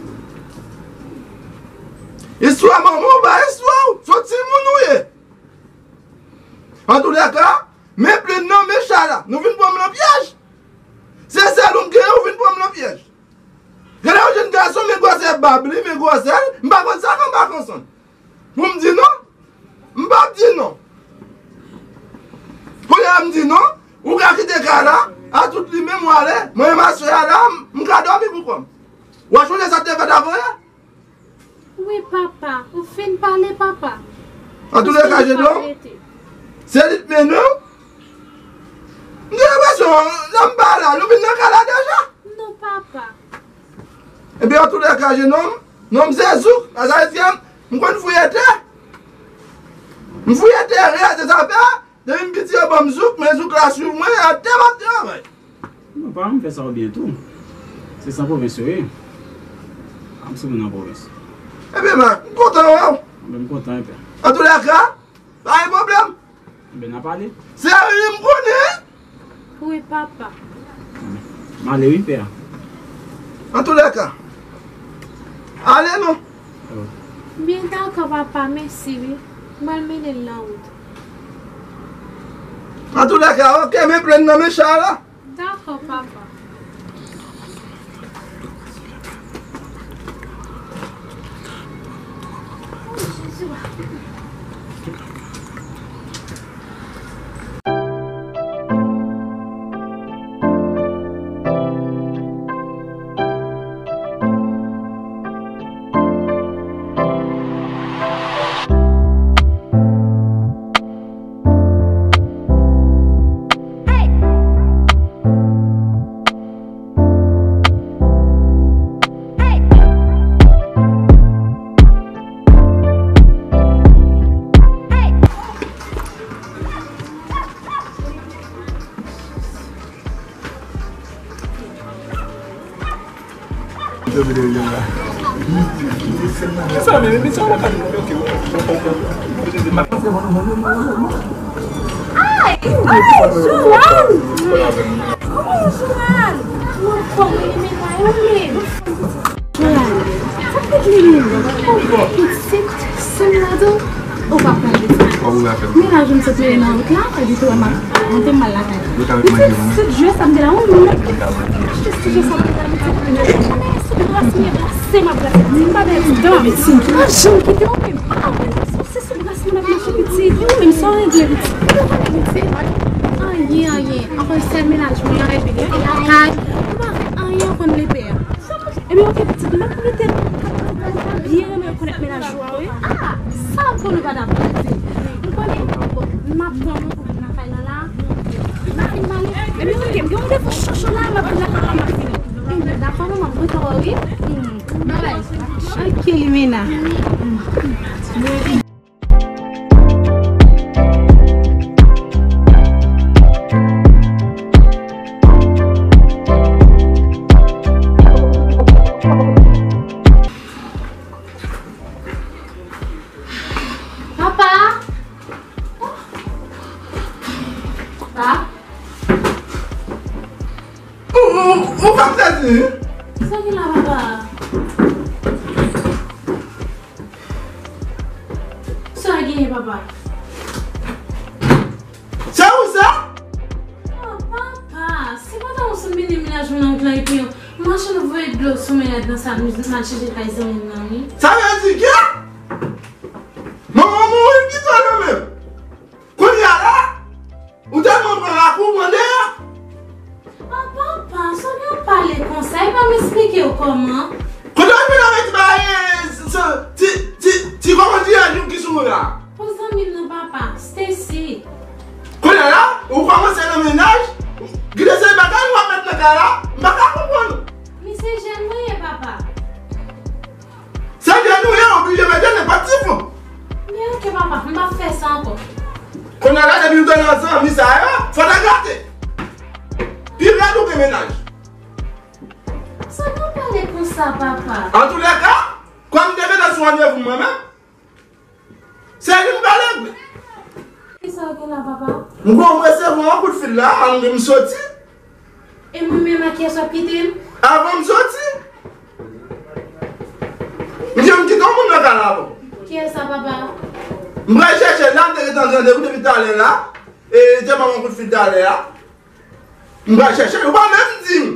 Istwa manman w pa istwa w, se yon timoun ou ye. Antoulèka, men plenn nan, men chay la, nou vin pran m nan pyèj. Se sèl ou m genyen, ou vin pran m nan pyèj. Gade yon jèn gason, men gwosè bab li, men gwosè l, m pa konn sa konn pa konsann. Pou m di non? M p ap di non. Kounye a m di non, ou ka kite kay la, a tout li menm ou ale, mwen menm aswè a la, m ka dòmi pou kò m. W ap chonje sa k te fèt avan yè? Wi, papa. Ou fin pale, papa. Antoulèka, jennonm, se li k mennen w. M gen enpresyon, lè m pa la, nou vin nan kay la deja. Non, papa. Ebyen, antoulèka, jennonm, non m se Zouk, Azayisyen, m konn fouye tè. M fouye tè rèd, se sa fè, depi m piti yo ban m Zouk, men Zouk la swiv mwen, a tè m ap travay. Non, pa m fè sa w byen tou. Se sa pwovens yo ye. A, m se moun nan pwovens. Ebyen, man, m kontan wè w. Mwen menm kontan, enben. Antoulèka, pa gen pwoblèm. Enben, n a pale. Se wi, m konnen. Wi, papa. M ale wi, pè. Antoulèka, ale non. Byen dakò, papa, mèsi wi. M al mennen l nan wout. Antoulèka, oke, men plenn nan men cha la. Dakò, papa. Ay, ay, Johan! Kòman Johan? Mwen fò mwen renmen kay ou menm. Johan, sa fèt li menm? Pitit, sèl ladan. Ou pa pral de sa. Mennaj ou m sot mete nan wout la, epi tou m ap monte m al lakay. Pitit, se jwèt sa m te la, ou menm. Jis ti jwèt sa m te la, pitit, mennaj ou. Sou brase m, brase m, brase m. M pa pèdi tan. Pitit, m pa janm kite w menm. Ah, se sou brase m n ap mache, pitit. Ou menm, sa w regle, pitit? Ou pa regle, pitit. Anyen, anyen. Ankò sèl mennaj mwen an, epi li te lakay. Ou pa fè anyen, ou konn lepè a. Ebyen, oke, pitit, m ap mete l byen renmen rekonèt mennaj ou a, wi. Ah, sa w konnen w pa t ap mete. M konnen, m ap tann ou pou vin lakay nan la. M ap vin pale. Ebyen, oke, m gen yon randevou cho cho la, m ap vin lakay la, m ap vini. Ebyen, dakò, manman, m kontan wè w, wi. Hmm, bye bye. Oke, Limena. Papa! Pa? Ou, ou, ou fè m sezi, wi. Sa gen la, papa? Sa genyen, papa? Se ou sa? Ah, papa, se pa ta ou sot mennen mennaj mwen nan wout la epi machann voye dlo sou mwen nan sal m al chèche kay zanmi m nan, wi. Sa vle di ke manman mouri kite w nan men m. Kounye a la, ou tèlman pran lakou, ou pran deyò. Ah, papa, sa w gen pale konsa, e pa m esplike w kòman? Kote w vin avèk ti bagay, ti, ti, ti kòman diraj ou ki sou ou la? Pou zanmi m nan, papa, Stacy. Kounye a la, ou kòmanse nan mennaj, kite se bagay ou ap met nan kay la, m pa ka konprann ou. Men se jèn mwen ye, papa. Se jèn ou ye, oblije mete nenpòt ti fou. Men oke, papa, m p ap fè sa ankò. Kounye a la, depi ou te nan zanmi sa yo, fò w ta gate. Pi rèd ou gen mennaj. Sa w gen pale konsa, papa? Antoulèka, kòm m te mete sou randevou mwen menm, se li m pral regle. Kisa w gen la, papa? M gon resevwa yon kout fil la, ann m soti. E mwen menm, a kiyès w ap kite m? Avan m soti, m di m kite yon moun nan kay la avan. Kiyès sa, papa? M pral chèche l la, m te gentan gen randevou depi talè la. E li te ban mwen kout fil talè a. M pral chèche l, ou pa menm di m.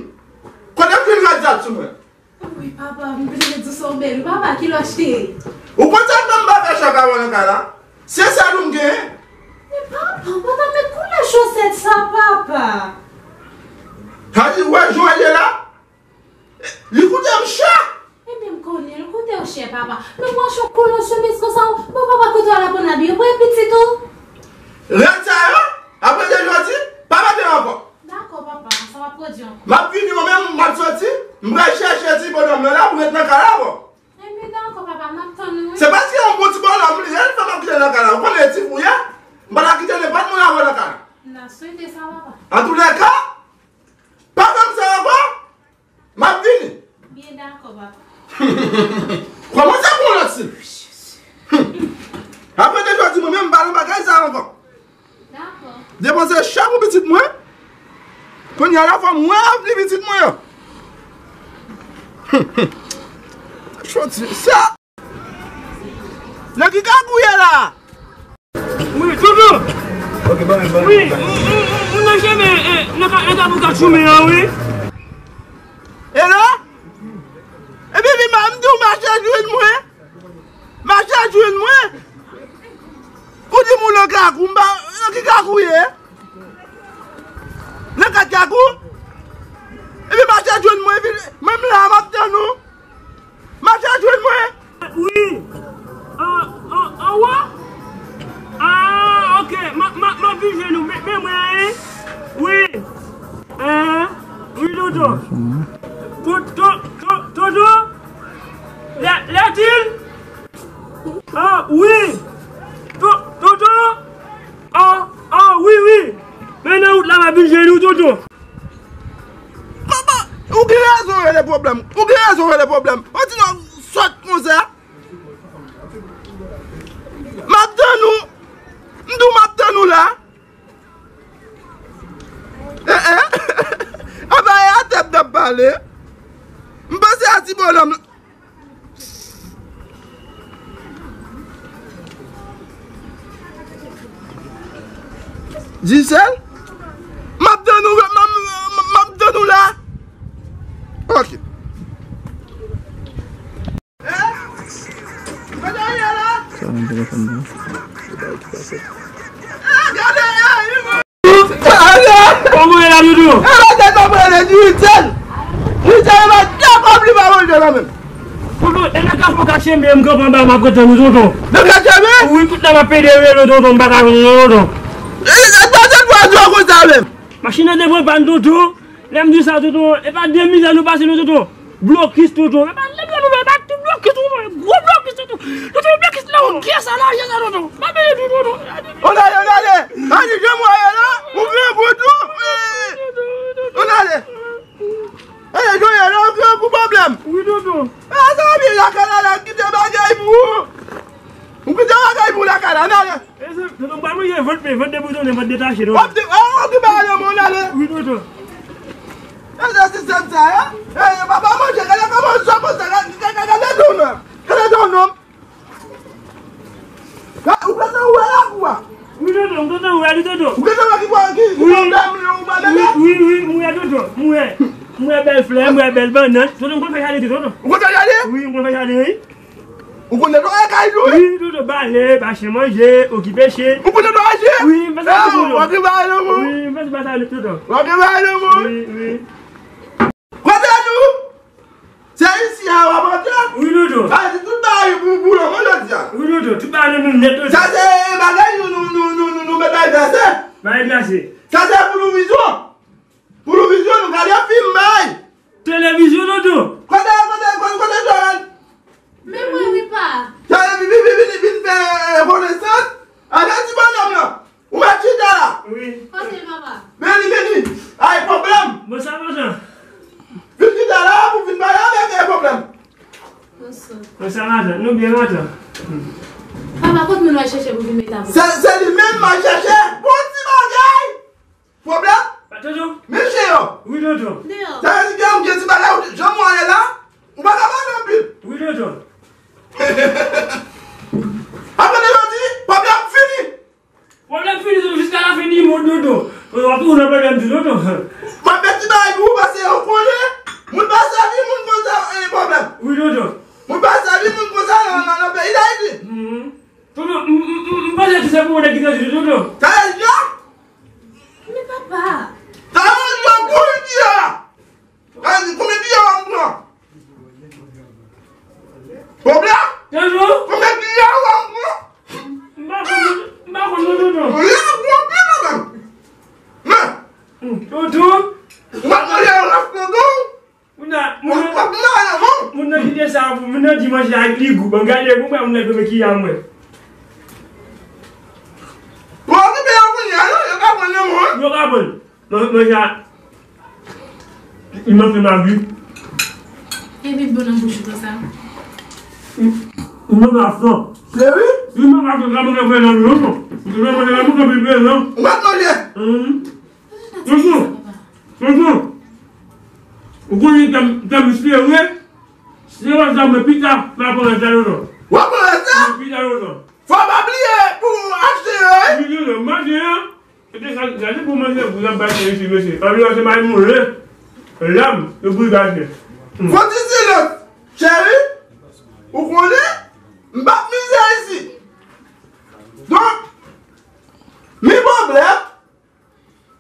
Kote m fin rad sa sou mwen? Wi, papa, m vin di w sa w bèl. Wi, papa, kilè w achte? Ou konn sa m pa fè chak avan nan kay la? Se sèl ou m genyen. Men papa, ou pa ta met koulè chosèt sa, papa. Sa di, ou wè jan w ye la? Li koute m chè. Ebyen, m konnen, l koute w chè, papa. Men m achte yon kolon chemiz konsa, bon, papa, kote w al aprann abiye? Ou pa pitit ou? Rad sa yo, apre de jodi, pa mete yo ankò. Dakò, papa, sa p ap pwodui ankò. M ap vini, mwen menm, m ap soti, m pral chèche ti bonòm nan la pou ret nan kay la ankò. Enben, dakò, papa, m ap tann ou, wi. Se paske yon bon ti bonòm li ye, l fè m ap kite nan kay la. Ou konnen ti fou ye, m pa ta kite nenpòt moun avè w nan kay la. N a swete sa, papa. Antoulèka, pa fè m sa ankò, m ap vini. Kòmanse pou yon lòt stil. Apre de jodi, mwen menm, m pa nan bagay sa ankò. Depanse chè pou pitit mwen. Kounye a la fò m wè avni pitit mwen an. Choti sa. Nan ki kagouye la? Wi, Toto. Ok, ban mwen, ban mwen. Wi, m, m, m, m nan chemen, eh, nan ka, nan ka pou ka tchoumen an, wi. E la? Epi vin ba m di w mache jwenn mwen. Mache jwenn mwen. Ou di m ou nan kagou, m pa, nan ki kagou ye? Nan kat kagou? Epi mache jwenn mwen, epi menm la, m ap tann ou. Mache jwenn mwen. Wi. An, an, anwo? Ah, ok. M a, m a, m ap vin jwenn ou. Men, men mwen, wi. Wi. Eh, wi, Toto. To, to, to, Toto? Lè, lè di l? Ah, wi. To, Toto? Ah, ah, wi, wi. Men nan wout la, m ap vin jwenn ou, Toto. Papa, ou gen rezon rele pwoblèm. Ou gen rezon rele pwoblèm. Yon ti nèg sòt konsa. M ap tann ou. M di w m ap tann ou la. Eh, eh. Apa e atè m t ap pale. M panse a ti bonòm. Gisèle? M ap tann ou, m, m, m, m ap tann ou la. Ok. Sa nan telefòn nan. Kòman w ye la, Toto? Toto, e nan kafou Katchembe m kanpe anba, m ap tann ou, Toto. Nan Katchembe? Wi, tout lè m ap pede rele w, Toto, m pa ka jwenn ou, Toto. Machin nan te pran pàn, Toto. Lè m di sa, Toto, e pa de mizè nou pase, non, Toto. Blokis, Toto. E pa de mizè nou pase, e pa ti blokis, Toto. E gwo blokis, Toto. Toto, blokis la, ou gen sa nan je sa, Toto. Pa peye tou, Toto. Ann ale, ann ale. Ann ale, jan mwen ye la, ou grangou tou. Ann ale. Ann ale, jan ye la, ou grangou pwoblèm. Wi, Toto. A, sa byen lakay la, la, kite bagay pou ou. Ou kite bagay pou lakay la, ann ale. E se, Toto, m pa manje vant, men vant deboutonnen, vant detache, Toto. W ap di, ah, w ap di bagay nan men w, ann ale. Wi, Toto. E se sistèm sa, e? E, papa manje, gade kòman w sòt konsa, gade, gade, gade don nan. Gade don nan. Gade, ou kontan ou wè la, ou a? Wi, Toto, m kontan ou wè li, Toto. Ou kontan wè ki bò, ki, ki bò bèl, ou bò bèl? Wi, wi, wi, m wè, Toto, m wè. M wè bèl flè, m wè bèl bannann. Toto, m konn fè jaden tou, Toto. Ou konn fè jaden? Wi, m konn fè jaden, wi. Ou konn netwaye kay tou, wi? Wi, Toto, bale, ba chen manje, okipe chen. Ou konn netwaye chen? Wi, m fè sa tout, Toto. W ap gen bagay nan men w. Wi, m fè sa tout, Toto. W ap gen bagay nan men w. Wi, wi. Kote nou? Se isi a w ap antre? Wi, Toto. Sa vle di tout bagay pou, pou lòm jodi a. Wi, Toto, tout bagay nan men m nèt, Toto. Sa se bagay nou, nou, nou, nou, nou, nou met bay glase. Bay glase. Sa se pou nou vizyon. Pou nou vizyon, nou gade fim bay. Televizyon, Toto. Kote, kote, kote, kote Joel? Men mwen wi pa. Joel, vin, vin, vin, vin, vin fè, eh, konesans. Avè ti bònòm nan. Ou mèt chita la. Wi. Pase l, papa. Vini, vini. Ay, pwoblèm. Bon, sa madan. Vin chita la pou vin pale avèk, eh, pwoblèm. Bon, sa madan. Nou byen, madan. Papa, kot moun w al chèche pou vin met avè w? Se, se li menm m al chèche. Bon ti bagay. Pwoblèm? Toto. Men chen yo. Wi, Toto. Deyò. Sa vle di gen, gen ti bagay ou, jan mwen ye la, ou pa ka pale anpil. Wi, Toto. Apre de jodi, pwoblèm fini. Pwoblèm fini, Toto, jiska la fen di mond, Toto. Toto, w ap toujou nan pwoblèm tou, Toto. M ap fè ti bagay pou ou, paske ou konnen, moun pa sèvi moun konsa, eh, pwoblèm. Wi, Toto. Moun pa sèvi moun konsa nan, nan, nan peyi Dayiti. Mhm. Toto, m, m, m, m panse tou se pou ou nèg ki santi, Toto. Sa vle di a? Men papa. Sa vle di a, konbyen biyè a? Sa vle di konbyen biyè a m pran? Pwoblèm? Toto? Konbyen biyè a m pran? M pa konn, m pa konn non, Toto. Wi, m pran anpil, madanm. Men. Toto? Ou pa t manje yon rès nan don? Moun nan, moun nan, w ap mare, non? Moun nan kite sa pou moun nan di manje a li gou. Ban gade pou mwen, moun nan konn ki a mwen. Bon, okipe yo kounye a, non? Yo ka pran nan men w, wi. Yo ka pran. Man-, manje a, li manke m ap di. Epi bon nan bouch ou konsa. Ou nan gason. Seri? Ou nan gason, sa mwen fè nan non. Ou nan manje la, mwen fè prezan. Ou pa t manje? Tonton, tonton, ou konnen tan, tan m sere, se yon zam mwen pita, m ap pran rès la lontan. W ap pran rès la? Mwen pita lontan. Fò w pa bliye pou w achte yo, wi. Wi, tonton, m achte yo. Gade pou manje pou y ap bay isi, mesye. Anviwon se may moulen. Lam, yo pou y gache. Fò ti silans, cheri. Ou konnen, m p ap mize isi. Donk, mi pwoblèm,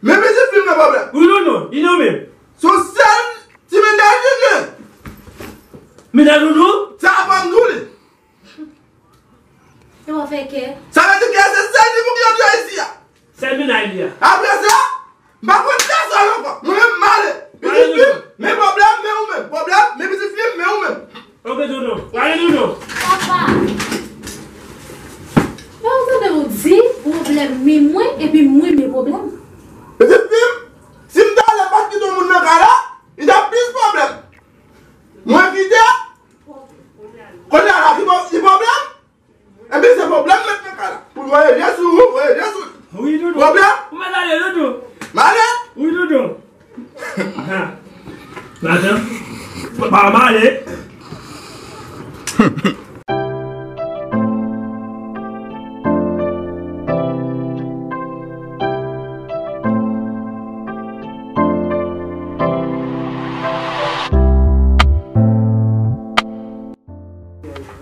men pitit fi m nan pwoblèm. Wi, tonton, li nan men. Se yon sèl ti mennaj li gen. Mennaj tonton? Se apa m di w li. Yo pa fè kè. Sa vle di ke se sèl li pou ki antre isi a. Sèl mennaj li a. Apre sa, m pa konn pèsòn ankò. Mwen menm m ale. Pitit fi m, men pwoblèm, men ou menm. Pwoblèm, men pitit fi m, men ou menm. Ok, tonton. Prale, tonton. Papa. Men ou tande ou di pwoblèm men mwen, epi mwen men pwoblèm. Pitit fi m, si m ta ale m pa t kite yon moun nan kay la, li t ap plis pwoblèm. Mwen kite. Kounye a la, ki pwo-, ki pwoblèm? Epi se pwoblèm mèt nan kay la. Pou l voye je sou ou, voye je sou li. Wi, tonton. Pwoblèm? Ou mèt ale, tonton. M ale? Wi, tonton. Ha. Maten. Pa m ale.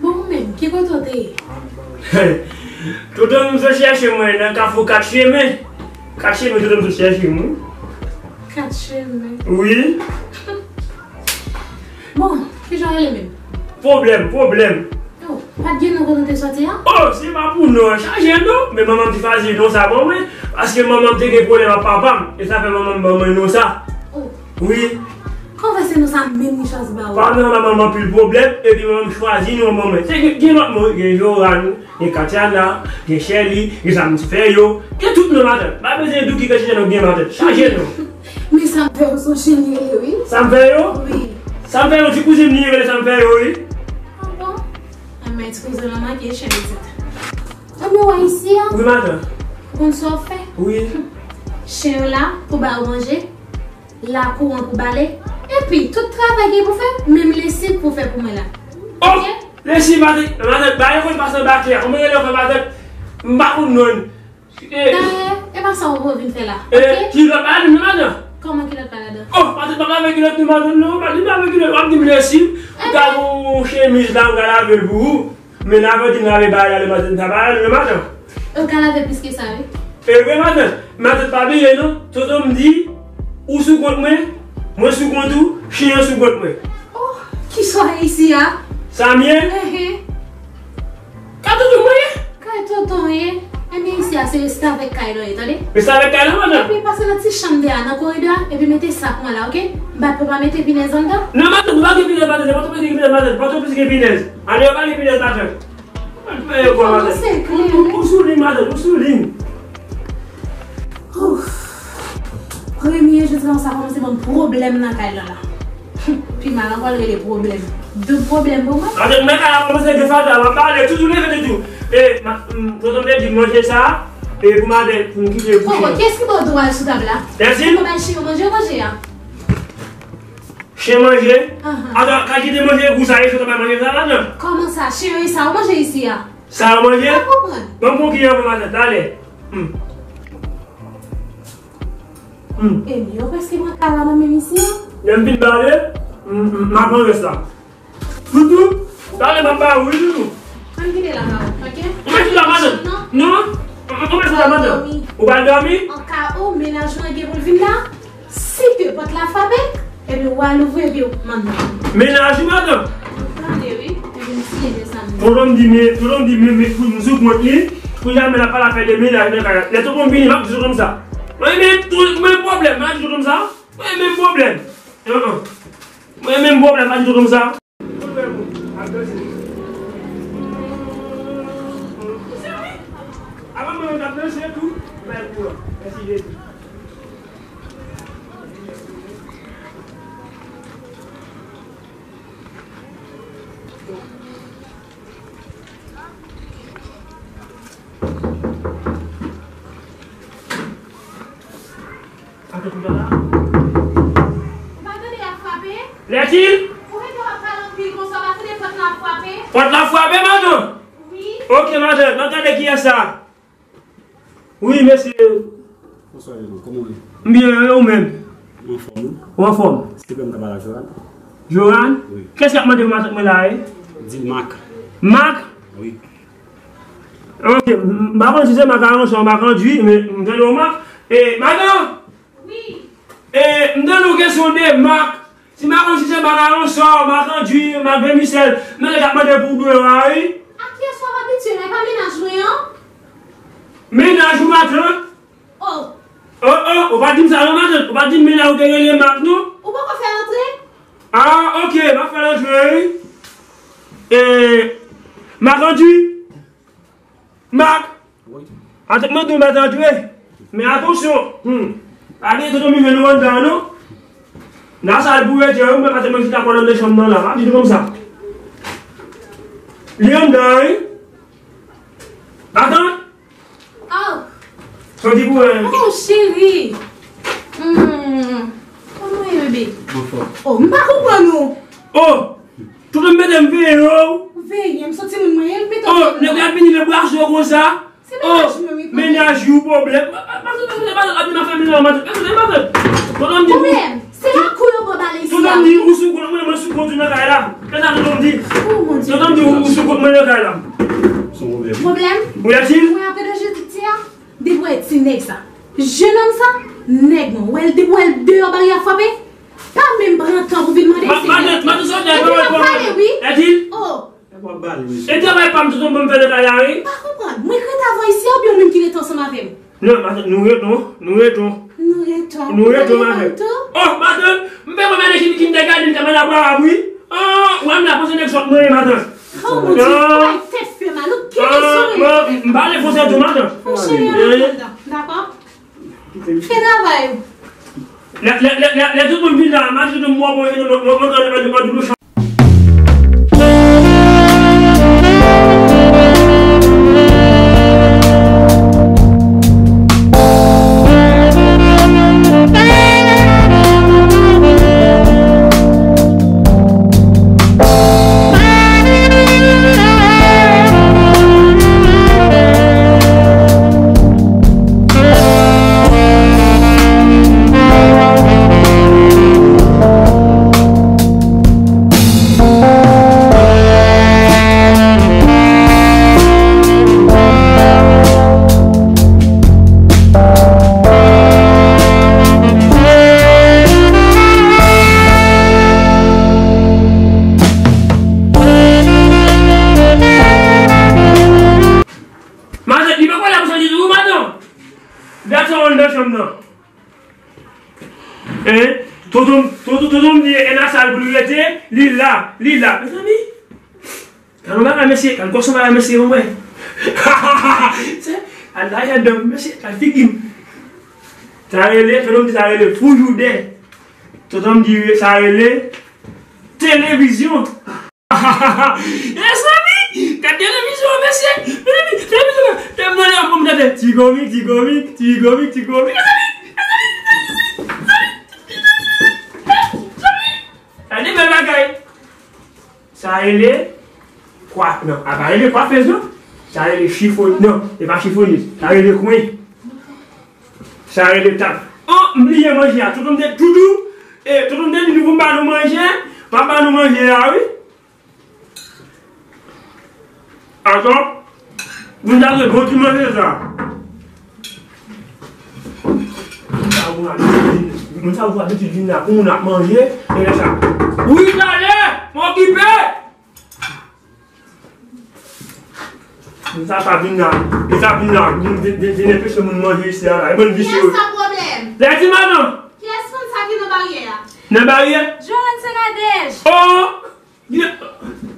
Bon, ou menm, ki kote w te ye? Tonton m sot chèche mwen nan kafou Kat Chemen. Kat Chemen, tonton m sot chèche mwen. Kat Chemen? Wi. Bon, kijan w rele menm? Pwoblèm, pwoblèm. Oh, pa t gen non kote w te soti a? Oh, se pa pou non an chanje non, men manman m te chwazi non sa ban mwen, paske manman m te gen pwoblèm ak papa m, e sa fè manman m ban mwen non sa. Oh. Wi. Kòman fè se non sa menm li chwazi ba ou? Paske manman m anpil pwoblèm, epi manman m chwazi non ban mwen. Se gen, gen lòt non, gen Joran, gen Katiana, gen Sherly, gen sa m fè yo, gen tout non matant. Pa bezwen di w ki kantite non gen matant. Chanje non. Men sa m fè yo se yon chen li ye, wi. Sa m fè yo? Wi. Sa m fè yo, ti kouzin m li rele sa m fè yo, wi. Ah bon? Anben, ti kouzin lan manke chen pitit. Anben, w wè isi a? Wi, matant. Ou konn sa w fè? Wi. Chen yo la pou ba yo manje. Lakou an pou bale. Epi, tout travay gen pou fè, menm lesiv pou fè pou mwen la. Oh! Ok? Lesiv, matant, matant, ba yo konn pase anba tè a. Kòman rele yo fè matant? M pa konn non. Eh. Dayè, e pa sa ou vin fè la, eh, ok? Kilòt pa ladan, matant. Kòman kilòt pa ladan? Oh, matant, pa lave kilòt nou, matant, non, matant, pa lave kilòt, w ap di m lesiv, ou ka gon chemiz la, ou ka lave l pou ou. Men lave di m lave bagay la, le matant, sa pa lave, le matant. Ou ka lave plis ke sa, wi. E vre, matant, matant, pa bliye, non, tonton m di, ou sou kont mwen, mwen sou kont ou, chen an sou kont mwen. Oh, kisa w ye isi a? Sa m ye? Ehe. Ka tonton mwen ye? Kay tonton ye. Ebyen isi a se restavèk kay la w ye, tande? Restavèk kay la, matant? Epi pase nan ti chanm dèyè a, nan koridò a, epi mete sak mwen la, ok? M pa t pou pa mete pinèz anndan? Non, matant, nou pa gen pinèz, matant, se pa tonton ki gen pinèz, matant, pa tonton ki gen pinèz. Ann, yo pa gen pinèz, matant. Ann, fè yo kwa, matant. Ou, ou, ou sou liy, matant, ou sou liy. Ouf. Premye jou sa kòmanse ban m pwoblèm nan kay la la. Pi mal ankò l rele pwoblèm. Doub pwoblèm pou mwen. Matant, men kay la kòmanse gen fatra, m ap pale, toujou leve de tou. E, ma, m, tonton te di m manje sa, e pou maten, pou m kite pou chen. Kòman, kiyès ki ba w dwa al sou tab la? Dèsil? Ou bay chen yo manje, manje a? Chen manje? Ahan. Atò, kalite manje gou sa ye, chen ta bay manje sa ladan? Kòman sa? Chen yo e sa ou manje isi a? Sa yo manje? Mwen konprann. Ban m pran kiyan pou matant, talè. Hmm. Hmm. Ebyen, yo prèske pran kay la nan men misye. Lè m fin pale, m, m, m ap pran rès la. Toutou, talè m ap ba ou, wi, toutou. Ann kite la, ba ou, ok? Ou mèt sou la, matant. Non. Non. Ou mèt sou la, matant. Ou pral dòmi? An ka ou, mennaj mwen gen pou l vin la. Si ke pòt la frape, ebyen, w a louvri epi w mande. Mennaj ou, matant? Tande, wi. Epi m siyen de sa m di. Tonton m di, men, tonton m di, men, men, pou m sou kont li, pou jamè l ap pale afè de mennaj nan kay la. Lè tonton m vini, m ap di tonton m sa. Mwen, men, tou, men pwoblèm, m ap di tonton m sa. Mwen, men pwoblèm. An, an. Mwen, men pwoblèm, m ap di tonton m sa. Avan mwen, m ap danse tou. Mèsi, Jezi. Ou pa tande y ap frape? Lètil! Ou mete w ap pale anpil konsa, ou pa tande pòt la ap frape? Pòt la ap frape, madan? Wi. Ok, madan, n ap gade kiyès sa. Wi, mesye. Bonswa, Jeno. Kòman w ye? M byen, e ou menm? M anfòm, wi. Ou anfòm? Silvouplè, m ka pale ak Johan? Johan? Wi. Kiyès k ap mande pou matant mwen la, e? Di l Mak. Mak? Wi. Ok, m, m pa konn si se Mak Aronsò, Mak Andui, men m tande w Mak. E, madan! Wi. E, m tande w kesyon de Mak. Si m pa konn si se Mak Aronsò, Mak Andui, Mak Vèmisèl, men nèg ap mande pou dwe w a, wi. A kiyès w ap abitye la? E pa mennaj mwen an? Mennaj ou, matant? Oh. Oh, oh, ou pa di m sa non, matant. Ou pa di m mennaj ou te rele Mak non. Ou poko fè antre? Ah, ok, m ap fè l antre, wi. E, Mak Andui. Mak! Wi. Atè mwen di w mèt antre. Men atansyon. Hmm. Pa gen tonton Mime nou anndan an non. Nan sal pou rete, wi, mwen pa te mwen chita kò nan de chanm nan la. Pa di nou konsa. Li anndan, wi. Atann. Oh. Sa w di pou mwen? Oh, cheri. Hmm. Kòman w ye, bebe? Anfòm. Oh, m pa konprann ou. Oh! Tonton m mete m veye w. Veye m, se timoun mwen ye, l mete w. Oh, nèg la vini nan bras ou konsa. Se mennaj mwen, wi, papa. Mennaj ou pwoblèm. Tonton m di, pwoblèm. Se lakou yo pran bale isi a. Tonton m di, ou sou kont mwen, mwen sou kont ou nan kay la. Se sa tonton m di. Oh, mon Dieu. Tonton m di, ou sou kont mwen nan kay la. Pwoblèm? Pwoblèm? Mwen apre de Jezi ti a. Depi w wè ti nèg sa, jennonm sa, nèg mwen, w wè l depi w wè l deyò baryè a frape, pa menm pran tan pou vin mande si nèg. Matant, matant, sa w di a, epi m ap pale, wi. Lètil. Oh. E travay pa m tonton ban m fè nan kay la, wi. Pa konprann. Mwen k ret avan isi a oubyen ou menm ki ret ansanm avè m? Non, matant, nou ret, non. Nou ret, non. Nou ret, non. Nou ret, non, matant. Oh, matant, m fè mwen mande ki, ki m te gade m te mande a bwa a, wi. Oh, w wè m la panse nèg sòt mwen, matant. Oh, mon Dieu, ou bay tèt fè mal, ou gen kesyon. M pale franse tou, matant. Mon cheri, ann antre anndan, dakò? Fè travay ou. Lè, lè, lè, lè, lè tout moun vin la, m a di tout moun mwen, mwen, mwen, mwen, mwen, mwen, mwen, mwen, Matant, li pa pale avè w ditou, matant. Gad sa w anndan chanm nan. Hein? Tonton, tonton, tonton m di e nan sal pou li rete, li la, li la. Mezanmi, gad yon bagay mesye, gad kòman bagay mesye yo wè. Se, al la, gad dan mesye, gad figi m. Sa rele, tonton m di sa rele fou jouden. Tonton m di sa rele televizyon. Mezanmi, gad televizyon, mesye. Mezanmi, televizyon. Lè m nan lè m tande ti komik, ti komik, ti komik, ti komik. Mezanmi, mezanmi, mezanmi, mezanmi. Gade bèl bagay. Sa rele kwa, non, a pa rele kwafèz, non. Sa rele chifon, non, e pa chifonyèz. Sa rele kwen. Sa rele tab. Oh, m bliye manje a. Tonton m te, toutou, e, tonton m te di nou pou m ba nou manje. M ap ba nou manje a, wi. Ankò, moun ta gen bon ti manje sa. Moun sa ou abitye vin, moun sa ou abitye vin la pou moun ap manje, e lè sa. Wi, talè, m okipe! Moun sa pa vin la, li sa vin la, vin, vin, vin, vin anpeche moun manje isi a la, e bann visye yo. Kiyès sa pwoblèm? Lè di madan! Kiyès moun sa ki nan baryè a? Nan baryè? Johan, se Nadège. Oh! Byen.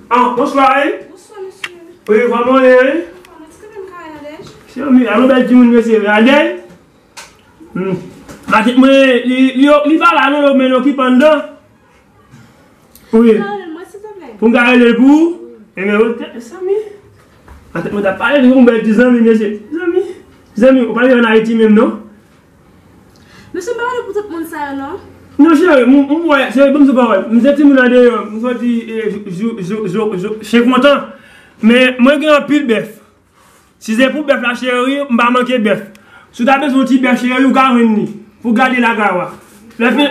Ah, bonswa, wi. Bonswa, mesye. Wi, kòman w ye, wi? Kòman, ti kanmenm kare Nadège? Se yon mi-, alon bèl timoun, mesye, Nadège. Hmm. Matant mwen, li, li, li pa la, non, men l okipe anndan. Wi. Pou m ka rele l, mwen, silvouplè? Pou m ka rele l pou ou? Ebyen, ok, Samy. Matant mwen t ap pale, li yon bèl ti zanmi, mesye. Zanmi, zanmi, ou pa viv ann Ayiti menm, non? Mesye, m pa pale pou tout moun sa yo, non. Non, cheri, m, m wè, cheri, ban m di w pawòl. M se timoun andeyò, m soti, e, jou, jou, jou, jou, jou, chen kontan. Men, mwen gen anpil bèf. Si se pou bèf la, cheri, m pa manke bèf. Si w ta bezwen yon ti bèf, cheri, ou ka jwenn li. Pou gade lakay ou a. Lè fini,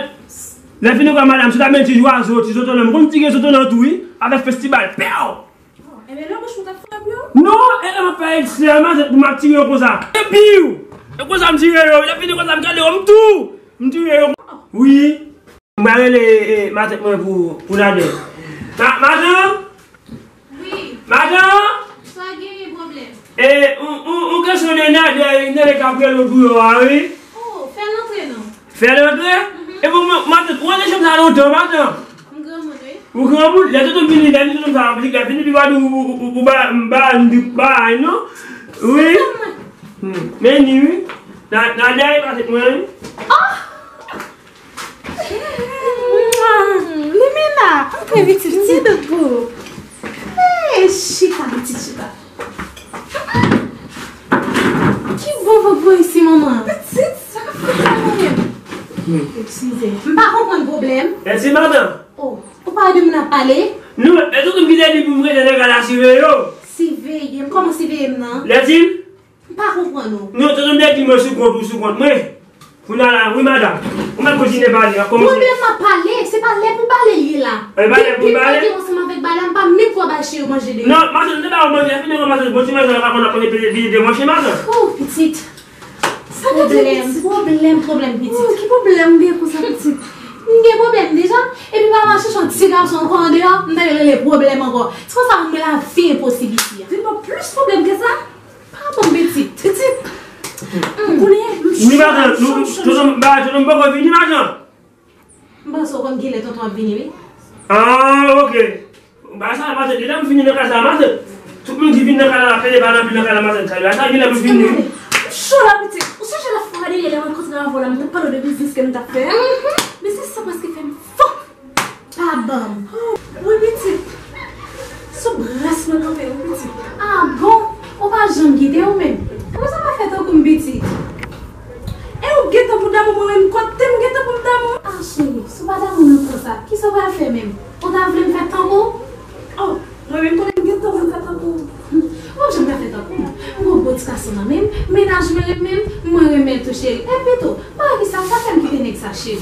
lè fini kwa madanm, si w ta bezwen ti zwazo, ti zotonan, m konn ti gen zotonan tou, wi. Avèk festibal. Pèw! Ebyen, nan bouch mwen t ap frape yo? Non, e lè m ap fè eksè a, matant, m ap tire yo konsa. Epi, e konsa m tire yo, lè fini konsa m gade yo, m tou, m tire yo. Wi. M pral rele, e, matant mwen pou, pou Nadè. Ma, matant? Wi. Matant? Sa genyen pwoblèm? E, ou, ou, ou kesyon de Nadè, Nadè k ap rele w pou yo a, wi. Oh, fè l antre non. Fè l antre? Mhm. E bon, ma, matant, ou antre chanm sa lontan, matant? M granmoun, wi. Ou granmoun, lè tonton vini, lè tonton sa, lè vini, li va di ou, ou, ou, ou ba, m ba, m di, ba, non? Wi. Hmm. Men ni, wi. Na, Nadè, matant mwen, wi. Oh! Limena, antre pitit, pitit doudou. Hey, chita, pitit, chita. Ki bon vag voye isi, manman? Pitit, sa k ap fèt la, mwen menm? Eskize, m pa konprann pwoblèm. Mèsi, madanm. Oh, ou pa de moun ap pale? Non, e tout moun ki te di pou m rete nan kay la siveye yo. Siveye m? Kòman siveye m nan? Lètil? M pa konprann ou. Non, tonton m te di mwen sou kont ou, sou kont mwen. Kounye a la, wi, madanm. Ou mèt kontinye pale, an, kòmanse. Pwoblèm m ap pale, se pa lè pou bale l ye la. E pa lè pou bale? Depi m rantre ansanm avèk bale a, m pa menm kwè bay cheri manje deyò. Non, matant, se pa yon manje, fini yon matant, bon ti manje, la, pa konn ap manje pete pete de manje, matant. Oh, pitit. Sa gen pwoblèm, pwoblèm, pwoblèm, pitit. Oh, ki pwoblèm m gen konsa, pitit? M gen pwoblèm deja, epi pa al chèche yon ti gason ankò andeyò, m ta rele pwoblèm ankò. Se konsa moun mwen la vi enposib isi a. Vin ban plis pwoblèm ke sa? Pa ban m pitit. Pitit. Kounye a, m chòk, m chòk, m chòk. Tonton, ba, tonton m poko vini, matant. M panse w konn kilè tonton ap vini, wi. Ah, ok. Ba sa, matant, deja m vini nan kay sa, matant. Tout moun ki vin nan kay la, pede pa nan vin nan kay la, matant. Sa, sa, kilè m vini, wi. M cho la, pitit. Ou sonje lòt fwa dèyè lè m rankontre avè w la, m t ap pale w de biznis ke m t ap fè a? Mhm. Men se sa prèske fè m fou. Pa ban m. Wi, pitit. Sou bras mwen kanpe, wi, pitit. Ah, bon? Ou pa janm kite ou menm. Kòman sa pa fè tankou m, pitit? E ou gentan pou damou mwen menm, kote m gentan pou m damou? Ah, cheri, si w pa damou nan konsa, kisa w pral fè menm? Ou ta vle m fè tankou w? Oh, mwen menm kote m gentan pou m fè tankou w? Hmm, ou p ap janm ka fè tankou m. M gon bon ti gason nan men m, mennaj mwen renmen m, mwen renmen l tou, cheri. Epi tou, pa wè kisa, sa fè m kite nèg sa, cheri.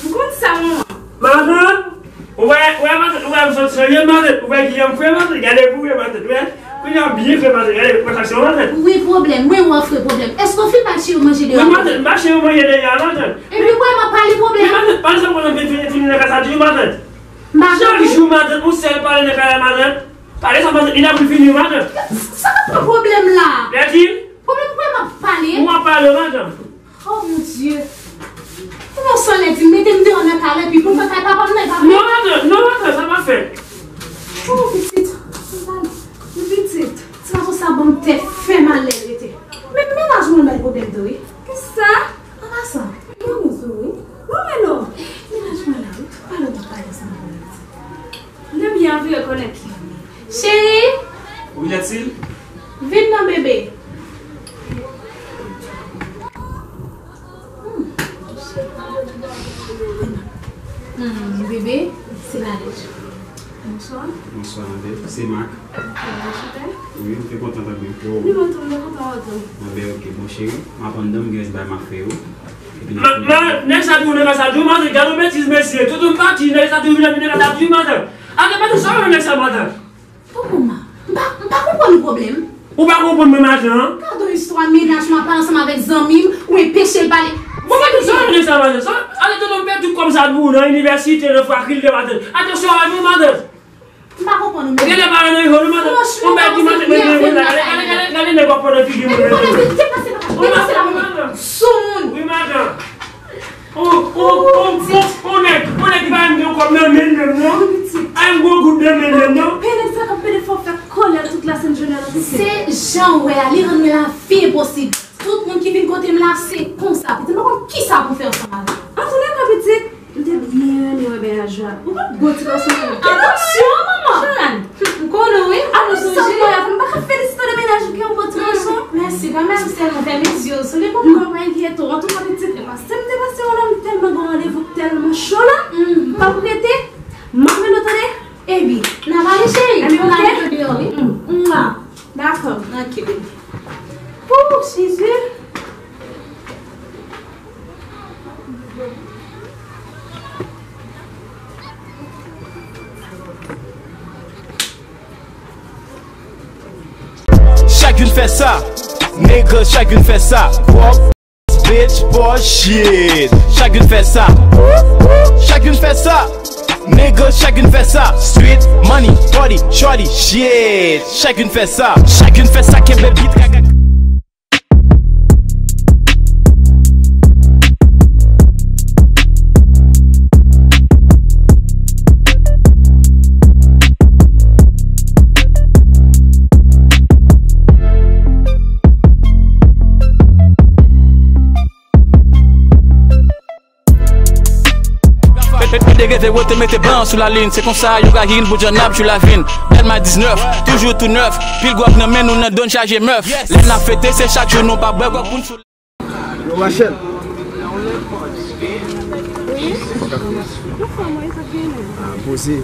Ou konn sa, manman? Matant, ou wè, ou wè, matant, ou wè, m sot serye, matant, ou wè ki jan m fè, matant, gade pou wè, matant, ou wè. Kounye a byen fè, matant, gade, pran aksyon, matant. Wi, pwoblèm, mwen wè w fè pwoblèm. Èske w fin bay cheri w manje deyò? Wi, matant, m ba cheri w manje deyò, matant. Epi, kòman m ap pale pwoblèm? Wi, matant, pale sa mwen vin fini nan kay sa, di, matant. M pa konprann. Chak jou, matant, ou sèl pale nan kay la, matant. Pale sa, matant, li la pou l fini, matant. Sa k ap pran pwoblèm la? Lètil? Pwoblèm, kòman m ap pale? Ou ap pale, matant. Oh mon Dieu! Kòman w sanlè di m mete m deyò nan kay la epi pou m fè kay papa m nan, e pa vre? Non, matant, non, matant, sa pa fèt. Oh, pitit, m pa, m pitit. Ti gason sa ban m tèt fè mal lè l rete. Men mennaj mwen bay pwoblèm tou, wi. Kisa? An pasan, m renmen w wi. Mwen renmen w. Mennaj mwen la, wi. Tout pale w ap pale ansanm avè l. Lè m byen anvi rekonèt li. Cheri! Wi, Lètil? Vin non, bebe. Hmm, bebe, se Nadège. Bonswa. Bonswa, Nadège. Se Mak. Bonswa. Wi, m te kontan tande w. Wi, mwen tou, m te kontan wè w tou. Anben, ok. Bon, cheri, m ap anndan, m gen yon ti bagay m ap fè yo. Epi n ap... Ma, ma, nèg sa tou, nèg sa tou, matant, gade yon betiz, mesye. Tout yon pati, nèg sa tou vin, nèg sa tou, matant. Ate, matant, sa w wè nèg sa, matant? Tonton Ma, m pa, m pa konprann ou pwoblèm. Ou pa konprann mwen, matant? Gade yon istwa mennaj mwen ap pale ansanm avèk zanmi m, ou enpeche l pale. Bon, matant, sa w wè nèg sa, matant? Sa, ate, tonton, m pèdi tout kòb sa pou ou nan inivèsite, nan fakilte, matant. Atansyon avè nou, matant. M pa konprann ou menm. Genlè pa nan nivo nou, matant. Franchman, ou mèt di, matant, mwen, mwen, mwen, gade, gade, gade, gade nèg w ap pran nan figi mwen. Depase la, depase la, matant. Soumoun. Wi, matant. On, on, on, on, on nèg, on nèg ki pa menm gen yon kòb nan men l menm, non. Wi, pitit. A yon gwo goud nan men l menm, non. Pede sa k ap pede fò fè kòlè tout lasent jounen nan pitit. Se jan w wè a, li rann mwen lavi enposib. Tout moun ki vin kote m la, se konsa, pitit. M pa konn kisa pou m fè ansanm avè w. Antoulèka, pitit, m te byen renmen wè bèy a jwa. Ou pa gwo ti gason pou ou. Atansyon, manman! Johan! M konnen w, wi. Atansyon, sonje. M pa ka felisite. Tèlman fè mezye w sou li pou mwen. M pa enkyete w. Antouka, pitit, se paske m te panse yon lè m tèlman gen randevou, tèlman cho la. M p ap rete. M ap rele w, tande. Epi, n ap ale, cheri. Epi, n ap ale deyò, wi. Mwa. Dakò. Ok, baby. Pou, Jezi. Chak youn fè sa, nigga, chak youn fè sa. Gwòp, bitch, boy, shit. Chak youn fè sa, chak youn fè sa. Nigga, chak youn fè sa. Street, money, party, shorty, shit. Chak youn fè sa, chak youn fè sa, kenbe beat, kaka. Mete reve wote, mete ban sou lalin. Se konsa yo ka yin pou djanab sou lavin. Bèl may diznèf, toujou tou nèf. Pil gwòg nan men nou, nan don chaje mèf. Lè n ap fete, se chak jou nou pa bwè gwòg pou n sou. Yo, Rachel. Wi. Ou fè mwen sa gen. Ah, poze.